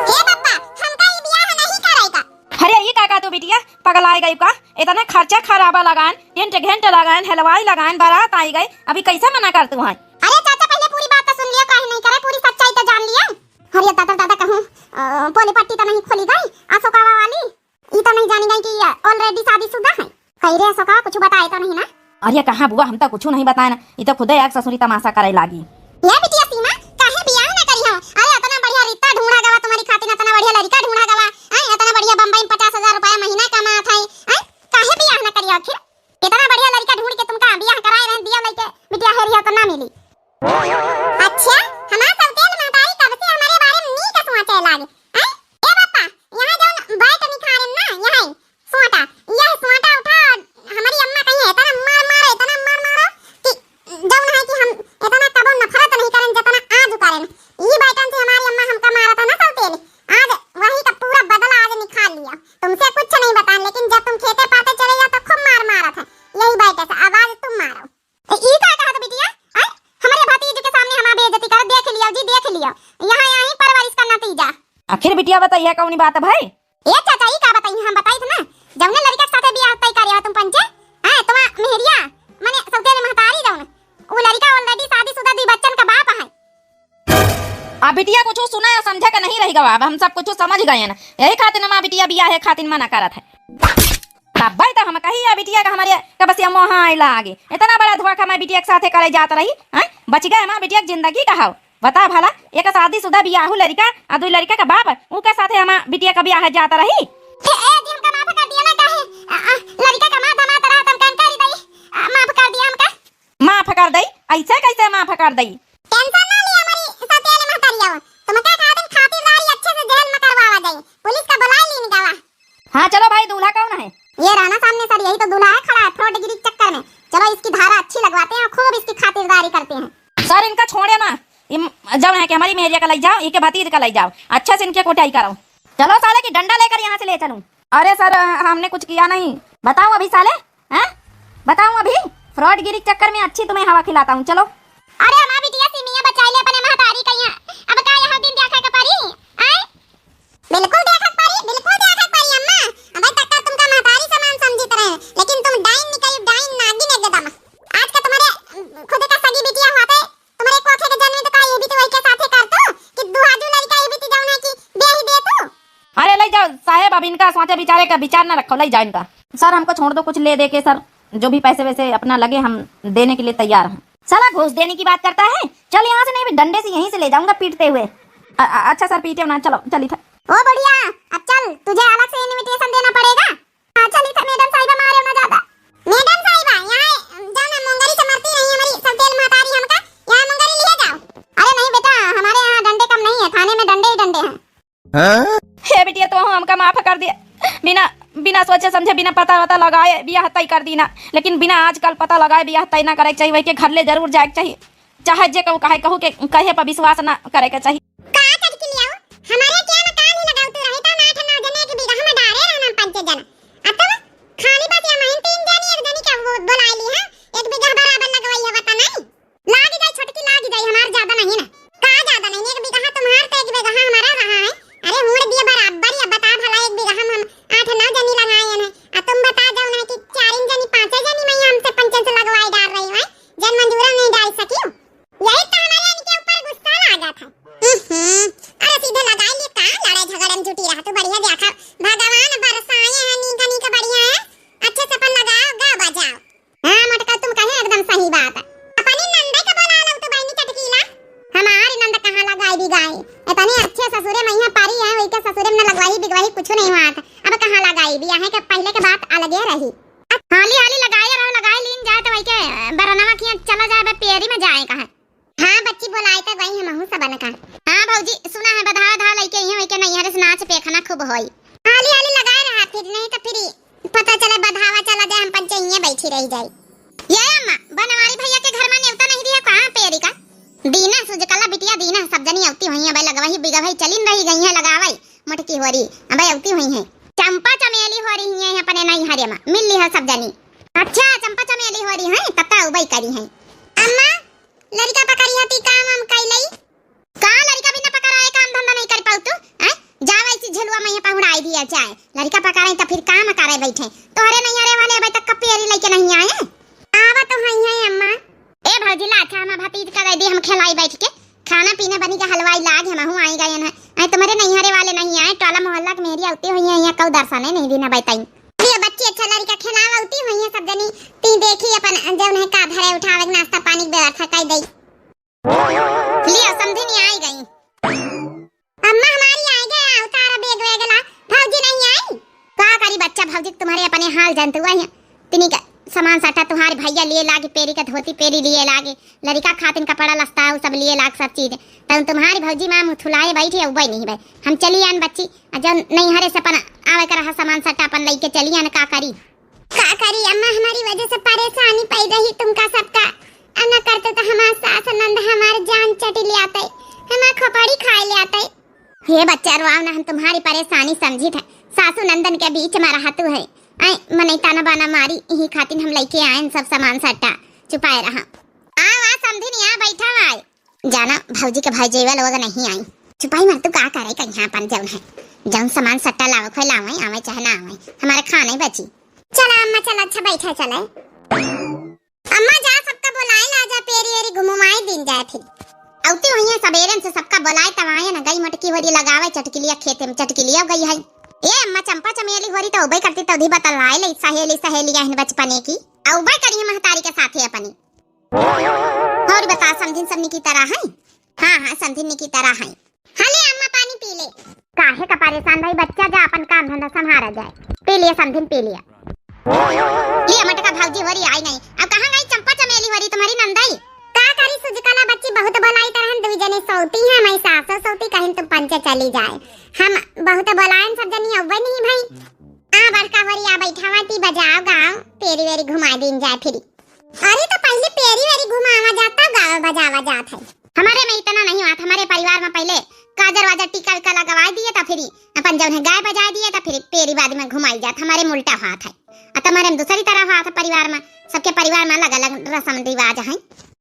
हे पप्पा, हमका ई बियाह नहीं करे का। अरे ई का कहा तू बिटिया, पगलाए गई का? इतने खर्चा खराबा लगान, टेंट घेंट लगान, हलवाई लगान, बारात आई गई, अभी कैसे मना कर तू है? अरे चाचा, पहले पूरी बात तो सुन लिया, काहे नहीं करे, पूरी सच्चाई तो जान लिया। अरे दादा, दादा कहूँ, अ, पोली पट्टी तो नहीं खोली गई अशोकावा वाली? ई तो नहीं जानी गई कि ये already शादीशुदा है। कही रे अशोका, कुछ बताए तो नहीं ना? अरे कहाँ बुआ, हम तो कुछ नहीं बताए ना, ई तो खुदे एक ससुरी तमाशा करे लागी। ये बिटिया सीमा, काहे बियाह ना करी हो? अरे इतना बढ़िया रिश्ता ढूंढा गवा तुम्हारी खातिर, इतना बढ़िया लड़का ढूंढा गवा, हैं? इतना बढ़िया बम्बई में पचास हजार रुपया महीना कमात है, हैं? काहे बियाह ना करी हो आखिर? इतना बढ़िया लड़का ढूंढ के तुमका बियाह कराए रहन दिया लइके, बिटिया हेरी हो तो ना मिली। अच्छा, हमार सौतेल महतारी कब से हमारे बारे में नीक सोचे लागे? हैं? ए बापा, यहाँ जौन बैठ निखारे ना, यहाँ सोटा, यह सोटा उठा, हमारी अम्मा कही है, इतना मार मारो, इतना मार मारो कि जौन है कि हम इतना कबो नफरत नहीं करन, जितना आज करन। ई बैठन से हमारी अम्मा हमका मारा था ना सौतेल, आज वही का पूरा बदला आज निकाल लिया। तुमसे कुछ नहीं बतान, लेकिन जब तुम खेते पाते चले जाओ तो खूब मार मारा था, यही बैठे से, अब आज तुम मारो। ए, ई का कहत बिटिया? आय, हमरे भतीज के सामने हमार बेइज्जती कर, देख लियो जी, देख लियो। यहाँ, यहाँ ही परवरिश का नतीजा। आखिर बिटिया बताइए कौनी बात है भाई? ए चाचा, ई का बताई, हम बताई थे ना, जौने लड़का के साथे बियाह तय करे हो तुम पंचे, हैं, तुम्हार मेहरिया, मने सौतेले महतारी जौन, वो लड़का already शादीशुदा, दुई बच्चन का बाप है। आ बिटिया कुछ सुना या समझा का नहीं रही गवा, अब हम सब कुछ समझ गए हैं ना, यही खातिर हमार बिटिया बियाह है खातिर मना करत है। तब्बे तो हम कही, आ बिटिया का हमारे कब से मोह आए लागे। इतना बड़ा धोखा हमारे बिटिया के साथे करे जात रही, हैं? बच गए हमारे बिटिया की जिंदगी का हव। बता भला, एक शादीशुदा बियाहू लड़का, आ दुई लड़का का बाप, उनके साथे हमारे बिटिया का बियाह जात रही। हे, ए, जी, हमका माफ कर दिया ना, काहे? आ, आ, लड़का का माँ दमाद रहा, तुम कन करी दई। आ, माफ कर दिया हमका। माफ कर दई? ऐसे कैसे माफ कर दई? Tension ना ली हमारी सौतेले महतारिया, तुमका कहा दिन खातिरदारी अच्छे से जेल में करवावा जाई, पुलिस का बुलाई लीन गवा। हाँ, चलो भाई, दूल्हा कौन है? ये रहा ना सामने सर, यही तो दूल्हा है, खड़ा है फ्रॉडगिरी के चक्कर में। चलो, इसकी धारा अच्छी लगवाते हैं और खूब इसकी खातिरदारी करते हैं। सर, इनका छोड़े ना, इम-, जौन है कि हमारी मेहरिया का लई जाओ, इके भतीज का लई जाओ, अच्छे से इनके कुटाई करो। चलो साले की डंडा लेकर यहाँ से ले चलूं। अरे सर, हमने कुछ किया नहीं। बताऊं अभी साले, हैं? बताऊं अभी? फ्रॉडगिरी के चक्कर में अच्छी तुम्हें हवा खिलाता हूँ, चलो। अरे हमार बिटिया सिमिया बचाई ले अपने महतारी का यहाँ। अब का यहाँ दिन देखा के परी? आए? बिल्कुल देखक परी, बिल्कुल देखक परी अम्मा। अबे तक का तुमका महतारी समान समझित रहे, लेकिन तुम डाइन निकली, डाइन नागिन एकदम। आज का तुम्हारे खुद का सगी बिटिया होते, तुम्हारे कोखे के जन्म तो का ये भी तो वही के साथे कर तू कि दुहाजू लड़का ये भी तो जाऊ ना कि ब्याह ही दे तू। अरे ले जाओ साहेब, अब इनका सोचे बिचारे का विचार ना रखो, ले जाओ इनका। सर हमको छोड़ दो, कुछ ले दे के सर, जो भी पैसे वैसे अपना लगे हम देने के लिए तैयार हैं। साला घूस देने की बात करता है, चल यहाँ से, नहीं डंडे से यहीं से ले जाऊंगा पीटते हुए। अ-, अ-, अच्छा सर पीटे ना, चलो चली था। ओ बुढ़िया, अब चल, तुझे अलग से invitation देना पड़ेगा। हाँ चली था मैडम साहिबा, मारे ना ज्यादा। मैडम साहिबा, यहाँ जाओ ना, मुंगरी से मरती रही हमारी सौतेल महतारी हमका, यहाँ मुंगरी लिए जाओ। अरे नहीं बेटा, हमारे यहाँ डंडे कम नहीं है, थाने में डंडे ही डंडे हैं। हाँ? हे बिटिया, तो हमका माफ कर दे। बिना, बिना सोचे समझे, बिना पता वता लगाए बियाह तय कर दी ना। लेकिन बिना आजकल पता लगाए बियाह तय ना करे के चाहिए। वही के घर ले जरूर जाए के चाहिए। चाहे जे कहू, कहे कहू के कहे पर विश्वास ना करे के चाहिए। का चटकी लियाओ? हमारे क्या मकान ही लगाओ तू रहे तो ना ठना जने के बीघा में डारे रहना पंचे जन। अतवा खाली बस ये महीन तीन जनी, एक जनी के वो बोलाइ ली है, एक बीघा बराबर लगवाई है, बता नहीं। लाग जाई छोटकी, लाग जाई, हमार ज्यादा नहीं ना। का ज्यादा नहीं, एक बीघा तुम्हार तो एक बीघा हमारा रहा है। अरे हुड़ दिए बराबर, अब बता भला, एक बीघा हम, हम आठ नौ जनी लगाए हैं, आ तुम बता जाओ ना कि चारिन जनी, पाँचे जनी में ही हमसे पंचन से लगवाई डार रही है, जन मंजूरा नहीं डाल सकी। यही तो हमारे इनके ऊपर गुस्सा लागत है। हम्म, अरे सीधे लगाई लिए, का लड़ाई झगड़े में जुटी रहा तू, बढ़िया देखा भगवान बरसाए हैं नीक नीक बढ़िया है, अच्छे से अपन लगाओ, गा बजाओ। हाँ मोटका, तुम कहे एकदम सही बात। अपनी नंदे के बोला लो तो बहनी चटकीला। हमारी नंद कहाँ लगाई भी गाए, इतनी अच्छे ससुरे में यहाँ पारी है, वही के ससुरे में न लगवाई बिगवाई कुछ नहीं हुआ था। अब कहाँ लगाई भी, यहाँ के पहले के बात अलगे रही। हाली हाली लगाए रहो, लगाए लीन जाए तो वही के बरनवा किया चला जाए, बे पेरी में जाए कहाँ। हाँ बच्ची, बोलाए तो गई हम हूँ सबन का। हाँ भौजी, सुना है बधावा धावा लइके यहाँ वही के नैहरे से नाच पेखना खूब होई। हाली हाली लगाए रहा फिर, नहीं तो फिर पता चले बधावा चला जाए, हम पंचे इये बैठी रह जाई। ये अम्मा, बनवारी भैया के घर में नेवता नहीं दिया कहाँ पेरी का? दीना, सुजकला बिटिया दीना, सब जनी अवती हुई है, भाई लगवाई बिगवाई चलिन रही गई है लगावाई, मोटकी होरी, अबे अवती हुई है। चंपा चमेली होरी है अपने नैहरे में, मिल ली है सब जनी। अच्छा, चंपा चमेली होरी है, तब तो उबई करी है। अम्मा, लड़का पकड़ी हती काम हम कैलई। का लड़का बिना पकड़ाए काम धंधा नहीं कर पाऊ तू? हैं? जाओ ऐसी झेलुआ में यहाँ पहुड़ाई दिया जाए। लड़का पकड़ाई तो फिर काम करे बैठे। तोहरे नैहरे वाले अबे तक का पेरी लइके नहीं आए। आवा तो हई है अम्मा। ए भौजी ला, अच्छा हम भतीज का दे दी, हम खिलाई बैठ के। खाना पीना बनी के हलवाई लाग, हम हूँ आई गए हैं। आई तुम्हारे नैहरे वाले नहीं आए, टोला मोहल्ला के मेरी अवती हुई है, यहाँ कऊ दर्शने नहीं देना बैताई। ये बच्ची अच्छा लड़का खिलावा अवती हुई है सब जनी। ती देखी अपन जौन है का धरे उठावे के नाश्ता पानी के व्यवस्था कर दई। लिया समधिनी आई गई। अम्मा हमारी आई गए, उतारा बैग वैग ला। भौजी नहीं आई? का करी बच्चा, भौजी तुम्हारे अपने हाल जानते हुआ है। तिनी का सामान सट्टा तुम्हारे भैया लिए लागे, पेरी का धोती पेरी लिए लागे, लड़का खातिन कपड़ा लस्ता उ सब लिए लाग सब चीज। तब तुम्हारी भौजी माँ मुथुलाए बैठी है, उबई नहीं बे। हम चली आन बच्ची, आ जौन नैहरे से अपन आवे का रहा सामान सट्टा अपन लइके चली आन, का करी? का करी अम्मा, हमारी वजह से परेशानी पै रही तुमका सबका। अब न करते तो हमार सास नंद हमार जान चटी ले आते, हमार खोपड़ी खाए ले आते। हे बच्चा, रोआव ना, हम तुम्हारी परेशानी समझी थे। सासू नंदन के बीच में रहतू है। आई मनई ताना बाना मारी, यही खातिर हम लइके आए सब सामान सट्टा। चुपाए रहा। आ, आ, समधिन, यहाँ बैठा हुआ है। जाना, भौजी के भाई जेवा लोग नहीं आई। चुपाई मर, तू का करे कहीं अपन जौन है, जौन सामान सट्टा लावे खोए लावे, आवे चाहे ना आवे, हमारे खाना ही बची। चला अम्मा, चला, अच्छा बैठा, चला। अम्मा जा, सबका बोलाए ला जा, पेरी वेरी घुमाई दिन जाए फिर। अवती हुई है सबेरन से, सबका बोलाए तब आए ना, गई मोटकी होरी लगावे चटकिलिया खेते में, चटकिलिया गई है। ए अम्मा, चंपा चमेली होरी तो उबई करती तो उधी बतलाए ले, सहेली सहेली अहन बचपने की। आ उबई करी है महतारी के साथे अपनी। और बता, समधिन सब निकी तरह है? हाँ, हाँ, समधिन निकी तरह है। हाँ, ले अम्मा, पानी पी ले। काहे का परेशान भाई बच्चा, जा अपन काम धंधा संभारा जाए। पी लिया समधिन, पी लिया। लिया मटका, भौजी होरी आई नहीं। अब कहाँ गई चंपा चमेली होरी तुम्हारी नंदई? का करी सुजकला बच्ची, बहुत बोलाई तरहन दुई जने सौती हैं, मैं सासो सौती कहिन तुम पंचे चली जाए। हम बहुत बोलायन सब जनी अव्वे नहीं भाई। आ बड़का होरी आ बैठा हुआ ती बजाओ गाओ, पेरी वेरी घुमा दिन जाए फिरी। अरे तो पहले पेरी वेरी घुमावा जाता, गावा बजावा जात है। हमारे में इतना नहीं हुआ था, हमारे परिवार में पहले काजर वाजर टीका वीका लगवा दिए था, फिर अपन जौन है गाय बजा दिए था, फिर पेरी बाद में घुमाई जात, हमारे में उल्टा हुआ था। आ तुम्हारे में दूसरी तरह हुआ था परिवार में, सबके परिवार में अलग अलग रस्म रिवाज है।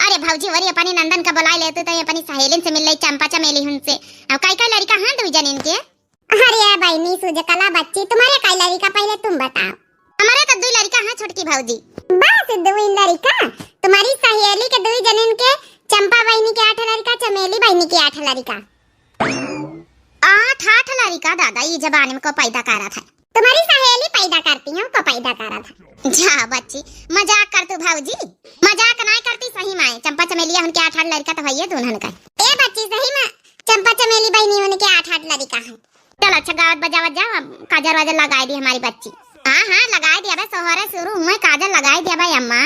अरे भौजी वरी अपनी नंदन का बुलाई लेते तो अपनी सहेलिन से मिल ले, चंपा चमेली हुन से। अब काई काई लड़का हैं दुई जनिन के? अरे बहनी सुजकला बच्ची, तुम्हारे काई लड़का पहले तुम बताओ। हमारे तो दुई लड़का हैं छोटकी भौजी। बस दुई लड़का? तुम्हारी सहेली के दुई जनिन के, चंपा बहनी के आठ लड़का, चमेली बहनी के आठ लड़का। आठ आठ लड़का दादा, ई जमाने में को पैदा करा था? तुम्हारी सहेली पैदा करती हैं, को पैदा करा था। जा बच्ची, मजाक कर तू भौजी, मजाक नहीं करती सही में। चंपा चमेलिया उनके आठ आठ लड़का तो भैया दुल्हन का। ए बच्ची, सही में चंपा चमेली बहनी उनके आठ आठ लड़का है। चल अच्छा, गावत बजावत जाओ, अब काजर वाजर लगाए दी हमारी बच्ची। हाँ हाँ, लगाए दिया बे, सोहरे शुरू हुए, काजर लगाए दिया बे अम्मा।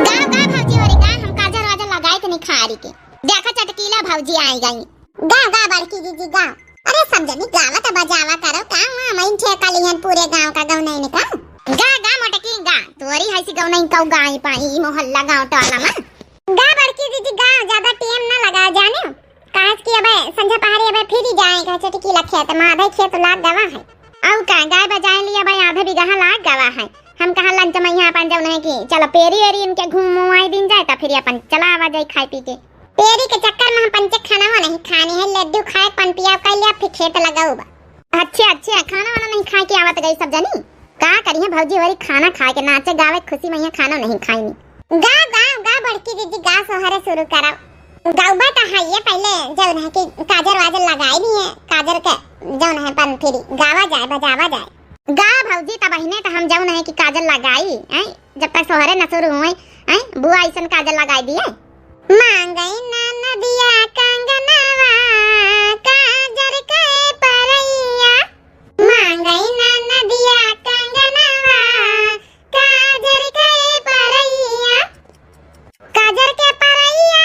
गाओ गाओ भौजी होरी गाओ, हम काजर वाजर लगाए थे निखारी के। देखा चटकीला भौजी आई गई। गाओ गाओ बड़की दीदी गाओ। अरे सब जनी गावत बजावा करो, का वहाँ मैं ठेका लिहन पूरे गांव का गौनैन का। गा गा मोटकी गा, तोरी हैसी गौनैन कौ गाई पाई ई मोहल्ला गांव टोला में। गा बड़की दीदी गा, ज्यादा टेम ना लगा जाने, काहे कि अबे संझा पहाड़ी अबे फिर ही जाए, कहे चटकीला खेत में आधे खेत लाग गवा है। अउ का, गाय बजाए लिया भाई, आधे बिगहा लाग गवा है। हम कहा लंच में यहाँ अपन जौन है कि चलो पेरी एरी इनके घूम आई दिन जाए, तो फिर अपन चला आवा जाए खाए पी के। पेरी के चक्कर में हम पंचे खाना वो नहीं खानी है, लड्डू खाए, पन पिया कर लिया, फिर खेत लगाऊ बा। अच्छे, अच्छे, खाना वाना नहीं खाए के आवत गई सब जनी। का करिए भौजी, वही खाना खाए के, नाचे गावे खुशी में यहाँ खाना नहीं खाइनी। गा, गा, गा बड़की दीदी, गा सोहरे शुरू करो। गौबा तो है ये, पहले जौन है कि काजर वाजर लगाई नहीं है, काजर के जौन है पन फिरी गावा जाए, बजावा जाए। गा भौजी, तब बहिने तो हम जौन है कि काजर लगाई, हैं? जब तक सोहरे न शुरू हुए, हैं? बुआ ऐसन काजर लगाई दिए। मांगई ना नदिया कंगनवा, काजर के परैया। मांगई ना नदिया कंगनवा, काजर के परैया। काजर के परैया,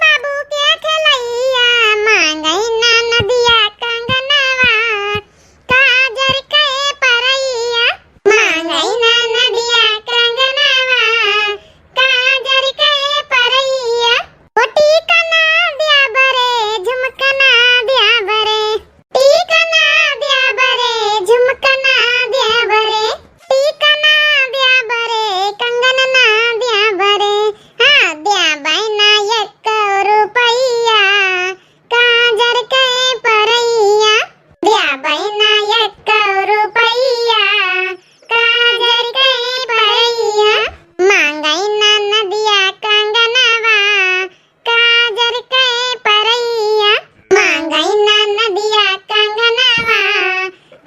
बाबू के खेलैया। मांगई ना नदिया कंगनवा, काजर के परैया। मांगई ना नदिया कंगनवा, काजर के परैया। ओ टीका ना द्याब रे, झुमका ना द्याब रे। टीका ना द्याब रे, झुमका ना द्याब रे। टीका ना द्याब रे, कंगन ना द्याब रे। हाँ, द्याबै ना एक रुपैया, काजर के परैया। द्याबै ना एक रुपैया, काजर के परैया। मांगै ना नदिया कंगनवा, काजर के परैया। मांगै ना नदिया कंगनवा,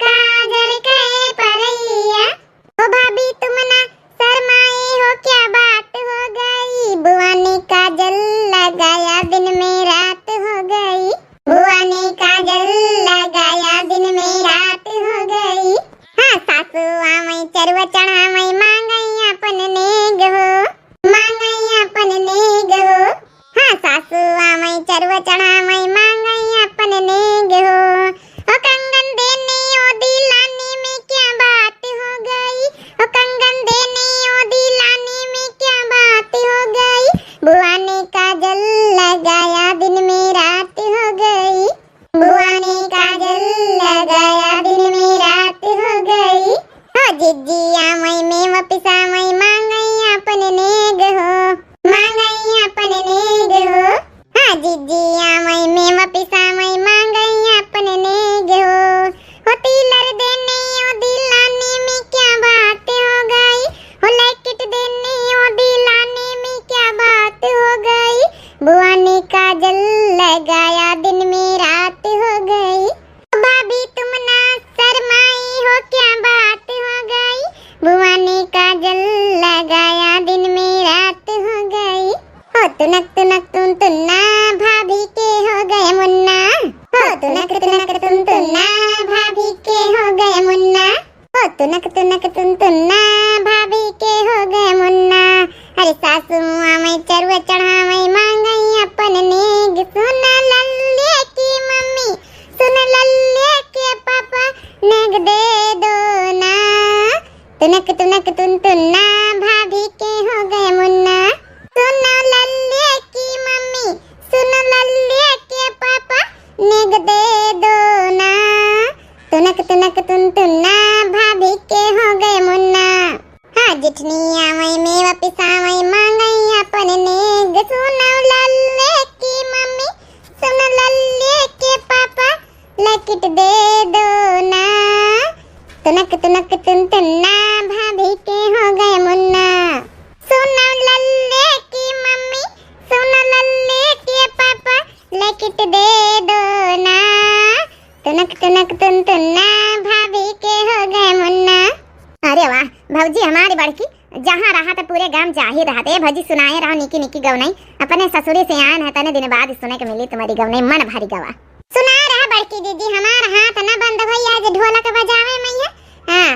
काजर के परैया। ओ भाभी तुम ना शर्माई हो, क्या बात हो गई? बुआ ने काजल लगाया, दिन में रात हो गई। बुआ ने काजल लगाया, दिन में रात हो गई। हाँ, सासू आवै चरुआ चढ़ावै, मांगै अपन नेग हो। मांगै अपन नेग हो। हाँ, सासू आवै चरुआ चढ़ावै, मांगै अपन नेग हो। ओ कंगन देने ओ दिलानी में क्या बात हो गई? ओ कंगन देने ओ दिलानी में क्या बात हो गई? बुआ ने काजल लगाया, दिन में रात हो गई। बुआ ने काजल लगाया, दिन में रात हो गई। हो जिज्जी आवै मेवा पिसावै, मांगै अपन नेग हो। मांगै अपन नेग हो। हाँ, जिज्जी आवै मेवा पिसावै, मांगै अपन नेग हो। हो तीलर देने ओ दिलानी में क्या बात हो गई? हो लैकिट देने ओ दिलानी में क्या बात हो गई? बुआ ने काजल लगाया, दिन में रात हो गई। भाभी तुम ना शर्माई हो, क्या बात हो गई? बुआ ने काजल लगाया, दिन में रात हो गई। हो तुनक तुनक तुन तुन्ना, भाभी के हो गए मुन्ना। हो तुनक तुनक तुन तुन्ना, भाभी के हो गए मुन्ना। हो तुनक तुनक तुन तुन्ना, भाभी के हो गए मुन्ना। अरे सासू आवै चरुआ चढ़ावै, मांगै अपन नेग। सुन लल्ले की मम्मी, सुन लल्ले के पापा, नेग दे दो ना। तुनक तुनक तुन तुन्ना, भाभी के हो गए मुन्ना। सुन लल्ले की मम्मी, सुन लल्ले के पापा, नेग दे दो ना। तुनक तुनक तुन तुन्ना, भाभी के हो गए मुन्ना। हाँ, जिठनी आवै मेवा पिसावै, मांगै अपन नेग। सुन लल्ले की मम्मी, सुन लल्ले के पापा, लैकिट दे दो ना। तुनक तुनक तुन तुन्ना, भाभी के हो गए मुन्ना। सुन लल्ले की मम्मी, सुन लल्ले के पापा, लैकिट दे दो ना। तुनक तुनक तुन तुन्ना, भाभी के हो गए मुन्ना। अरे वाह, भौजी हमारी बड़की, जहाँ रहा तो पूरे गांव जाहिर रहा। ए भौजी, सुनाए रहो निकी निकी गवनई, अपने ससुरी से आयन है, तने दिन बाद सुने के मिली तुम्हारी गवनई, मन भरी गवा। सुनाए रहा बड़की दीदी, हमार हाथ न बंद भई, आज ढोलक बजावे में है। हाँ,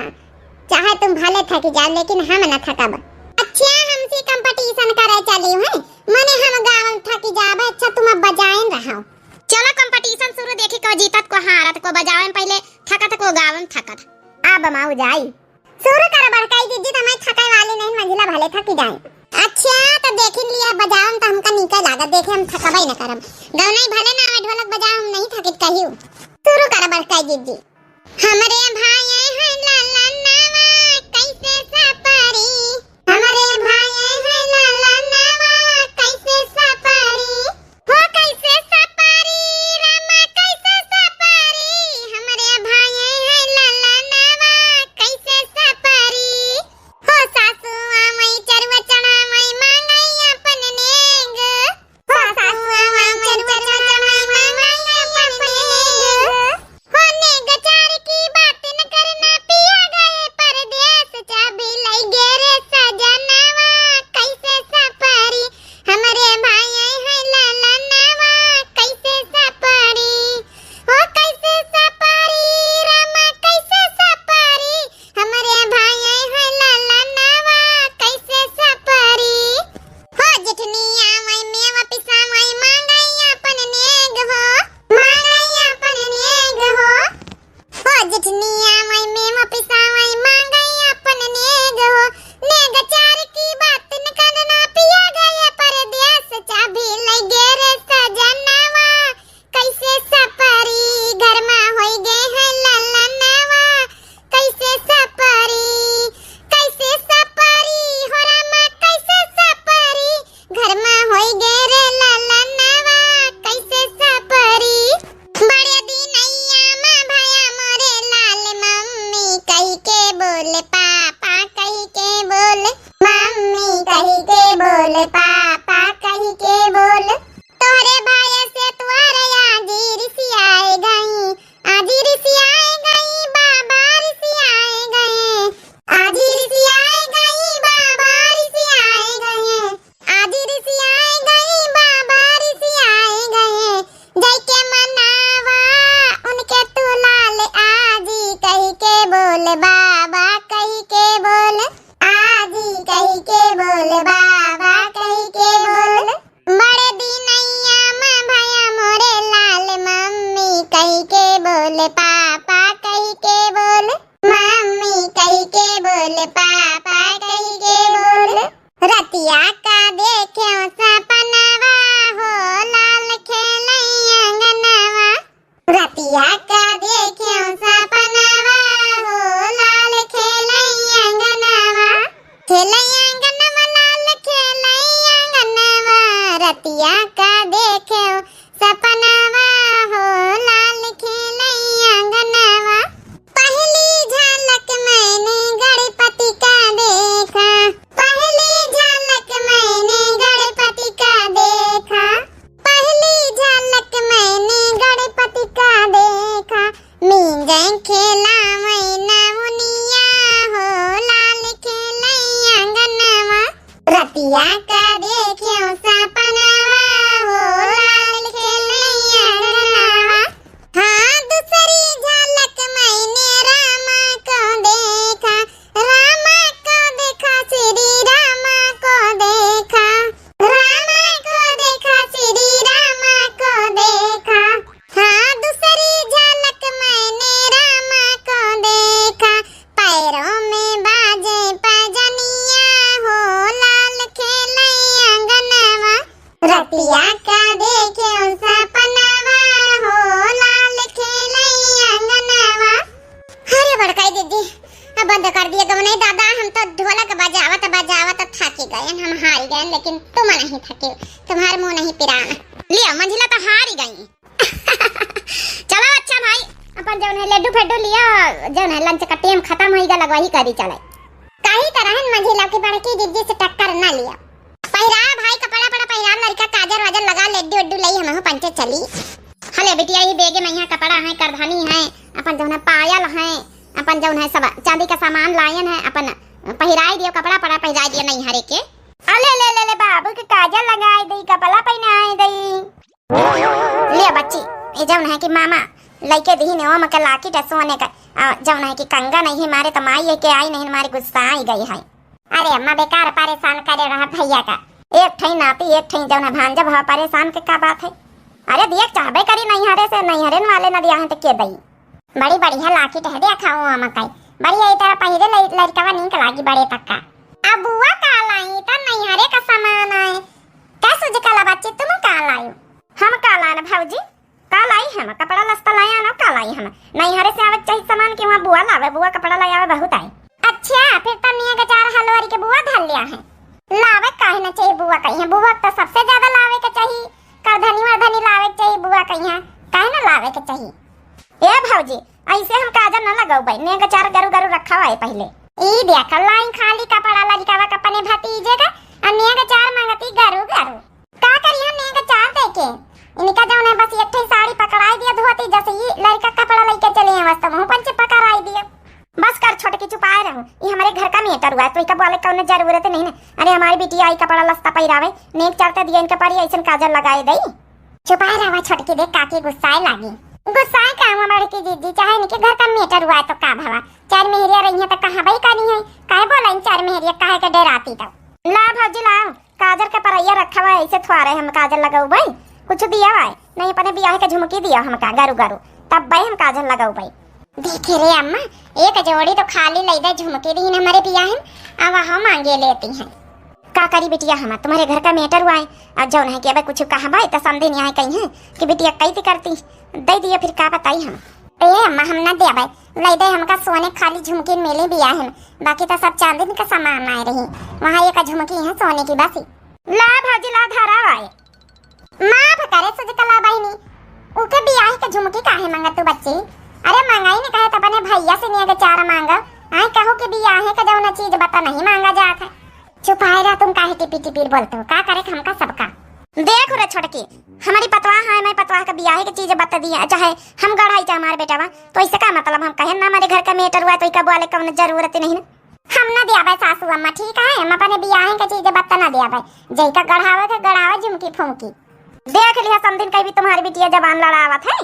चाहे तुम भले थकी जाओ, लेकिन हम न थकब। अच्छा, हमसे कंपटीशन करे चली है, मने हम गावन थकी जाबे, अच्छा तुम अब बजाइन रहो। चलो कंपटीशन शुरू, देखी को जीतत को हारत, को बजावे में पहले थकत को गावे में थकत। अब माऊ जाई। शुरू कर बड़काई जिज्जी, त मैं थकाई वाली नहीं, मंझिला भले थकी जाए। अच्छा, त देखिन लिया बजावन त हमका नीके लागत, देखे हम थकबई न करब। गवनई भले ना आवे, ढोलक बजावे हम नहीं थकित कहियो। शुरू कर बड़काई जिज्जी। हमरे भाई है ललनवा, कैसे सपरी? हमरे भाई है ललनवा, कैसे सपरी? हो कैसे सपरी, रामा कैसे सपरी? हमरे भाई है ललनवा, कैसे सपरी? हो सासु आवई चरवा चढ़ावई मांगई अपन नेग। हो सासु आवई चरवा चढ़ावई मांगई अपन नेग। हो नेग चार की बात न करना, पिया गए परदेस, चाबी लई गे रे सजनवा, कैसे सपरी? हमरे भाई है ललनवा, कैसे सपरी? हो कैसे सपरी, रामा कैसे सपरी? हमरे भाई है ललनवा, कैसे सपरी? हो जेठनी आवई मेवा पिसावई मांगई अपन नेग हो, मांगई अपन नेग हो। हो जेठनी आवई मेवा पिसावई मांगई अपन नेग हो। नेग चार की बात न करना, पिया गए परदेस, चाबी लई गे रे सजनवा, कैसे सपरी? घर मा होई गे है ललनवा, कैसे सपरी? कैसे सपरी? हो रामा कैसे सपरी? घर मा होई गे रे ललनवा, कैसे सपरी? बड़े दिनैया मा भया मोरे लाल, मम्मी कही के बोल, पापा कही के बोल, मम्मी कही के बोल, पापा कही के बोल। तोहरे भाई से तोहरे आजी रिसियाए गई, आजी रिसियाए गई, बाबा रिसियाए गए, आजी रिसियाए गई, बाबा रिसियाए गए, आजी रिसियाए गई, बाबा रिसियाए गए। जय के मनावा उनके तू लाल, आजी कही के बोल, बाबा कही के बोल, आजी कही के बोल, बाबा कही के बोल। बड़े दिनैया मा भया मोरे लाल, मम्मी कही के बोल, पापा कही के बोल, मम्मी कही के बोल, पापा कही के बोल। रतिया का देखे सपनवा हो लाल खेलई अंगनवा, रतिया का देखे सपनवा हो लाल खेलई अंगनवा, खेलई अंगनवा लाल खेलई अंगनवा, रतिया का देखे सपनवा हो लाल खेलई अंगनवा। पहली झलक मैंने गणपति का देखा, पहली झलक मैंने गणपति का देखा, पहली झलक मैंने गणपति का देखा, मींजे खेलावै नमुनिया हो लाल खेलई अंगनवा। रतिया का देखे सपनवा हो लाल खेलई अंगनवा। हाँ, दूसरी झलक मैंने रामा को देखा, रामा को देखा, श्री रामा को देखा, रामा को देखा, श्री रामा को देखा। हाँ, दूसरी झलक मैंने रामा को देखा, पैरों में बाजे पजनिया हो लाल खेलई अंगनवा। रतिया का देखे सपनवा हो लाल खेलई अंगनवा। अरे बड़काई दीदी, अब बंद कर दिए गवनई दादा, हम तो ढोलक बजावत बजावत थाकी गए, हम हारी गए, लेकिन तुम नहीं थके, तुम्हारे मुंह नहीं पिरान। लिया मंझिला तो हारी गई। चलो अच्छा भाई, अपन जौन है लड्डू फेड्डू लिया, जौन है लंच का टाइम खत्म होइगा, लगवाही करी चले। कही तो रहन मंझिला की बड़की दीदी से टक्कर ना लिया। पहिरा भाई कपड़ा पड़ा पहिरा, लड़का काजर वाजर लगा, लड्डू उड्डू लई, हमहू पंचे चली। हले बिटिया, ई बेगे में यहाँ कपड़ा है, करधनी है, अपन जौन है पायल है, अपन जौन है सब चांदी का सामान लायन है, अपन पहिराई दियो, कपड़ा पड़ा पहिराई दियो नैहरे के। अले ले ले ले, बाबू के काजर लगाई दई, कपड़ा पहनाई दई। ले बच्ची, ये जौन है कि मामा लइके दिहिन ओम के लाकिट है सोने का, आ, जौन है कि कंगन नहीं मारे तो माई है के आई नहीं मारे, गुस्सा आई गई है। अरे अम्मा, बेकार परेशान करे रहा भैया का। एक ठई नाती, एक ठई जौन है भांजा भाव, परेशान के का बात है? अरे दिए के चाहबे करी नैहरे से, नैहरे वाले न दिया है तो के दई? बड़ी बढ़िया लाकिट है, देखाओ अम्मा काई। बढ़िया ई तरह पहिरे लइ-, लड़कवा नीक लागी बड़े तक का। अब बुआ का लाई तो नैहरे का सामान आए। का सुझ कला बच्ची, तुम का लायो? हम का लान भौजी? का लाई हम? कपड़ा लस्ता लाया ना, का लाई हम? नैहरे से आवे के चाही बुआ लावे, बुआ कपड़ा ले आवे, बहुत आई। अच्छा, फिर तो नेग अचार हलवारी के बुआ धर लिया है। लावे काहे न चाहिए बुआ कहीं है, बुआ तो सबसे ज्यादा लावे के चाहिए। करधनी वरधनी लावे के चाहिए बुआ कहीं है, काहे न लावे के चाहिए? ए भौजी, ऐसे हम काजर न लगौबै, नेग अचार गरु गरु रखा हुआ है पहले। ई देख, लाई खाली कपड़ा लड़िकावा के अपने भतीजे का, आ नेग अचार मांगती गरु गरु। का करी हम नेग अचार देके? इनका जौन है बस एक ठे साड़ी पकड़ाई दिया धोती, जैसे ही लड़का कपड़ा लेके चले हैं, बस तो मुंह पंचे पकड़ाई दिया। बस कर छोटकी, चुपाए रहू, ये हमारे घर का matter हुआ है, तो इका बोले कौनो जरूरत नहीं ना। अरे हमारी बिटिया आई कपड़ा लस्ता पहिरावे, नेग अचार तो दिया इनके परी ऐसन काजर लगाए दई। चुपाए रहा छोटकी, देख काकी गुस्साए लागी। गुस्साए का हुआ बड़की जीजी, चाहे इनके घर का matter हुआ है तो का भवा, चार मेहरिया रही है तो कहाँ भाई करी है, काहे बोला इन चार मेहरिया, काहे के डराती तो। ला भौजी ला, काजर के परैया रखा हुआ है, ऐसे थोड़े हम काजर लगौबै, कुछ दिया हुआ है नहीं, अपने बियाह के झुमकी दिया हमका गरु गरु, तब भाई हम काजर लगौबै। देखे रे अम्मा, एक जोड़ी तो खाली लई दे झुमकी दीन हमारे बियाह में, अब वहाँ मांगे लेती हैं। का करी बिटिया, हम तुम्हारे घर का matter हुआ है, और जौन है कि अब कुछ कहा भाई तो समझे नहीं आए कहीं है कि बिटिया कैसे करती, दे दिया फिर का बताई हम। ए अम्मा, हम ना देबै, लई दे हमका सोने खाली झुमकी मिली बियाह में, बाकी तो सब चांदी का सामान आए रही, वहाँ एक झुमकी है सोने की बस। ला भौजी ला धरा आए। माफ करे सुजकला बहिनी, उके बियाह के झुमकी काहे मांगत तू बच्ची? अरे मांगाई ने कहे त अपने भैया से नेग अचार मांगा। आए कहो कि बियाह के जौन चीज बता नहीं मांगा जात है। चुपाए रहा तुम, काहे टिपी टिपी बोलत हो? का करे हमका सबका। देख रे छोटकी, हमारी पतवाह है, मैं पतवाह का बियाह के चीज बता दिया, चाहे हम गढ़ाई चाहे हमारे बेटा बा, तो इससे का मतलब हम कहे ना हमारे घर का matter हुआ तो इका बोले कौन जरूरत नहीं ना। हम ना देबै सासू अम्मा, ठीक है? हम अपने बियाहे के चीज बत्ता ना देबै। जइका गढ़ावे के गढ़ावे झुमकी फुमकी। देख लिया समधिन, कहीं भी तुम्हारी बिटिया जबान लड़ावत है।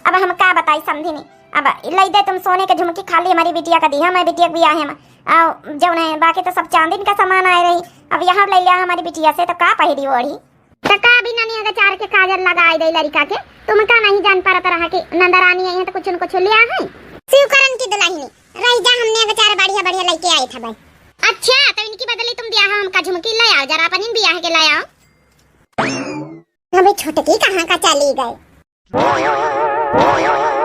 अब हम का बताई समधिनी, अब लई दे तुम सोने के झुमकी खाली हमारी बिटिया का दिया, मैं बिटिया के बियाहे में। आ, जौन है, बाकी तो सब चांदिन का सामान आए रही। अब यहाँ लई लिया हमारी बिटिया से, तो का पहिरी ओढ़ी? त का बिना नेग अचार के काजर लगाए दे लड़िका के? तुम का नहीं जान पारत रहा कि नंदरानी आई है तो कुछ न कुछ लिया है? शिवकरण की दुल्हनी, रही जा, हम नेग अचार बढ़िया बढ़िया लेके आए थे भाई। अच्छा, तो इनकी बदली तुम दिया है हमका झुमकी, ले आओ जरा अपन इन बियाह के ले आओ। अबे छोटकी कहाँ का चली गई?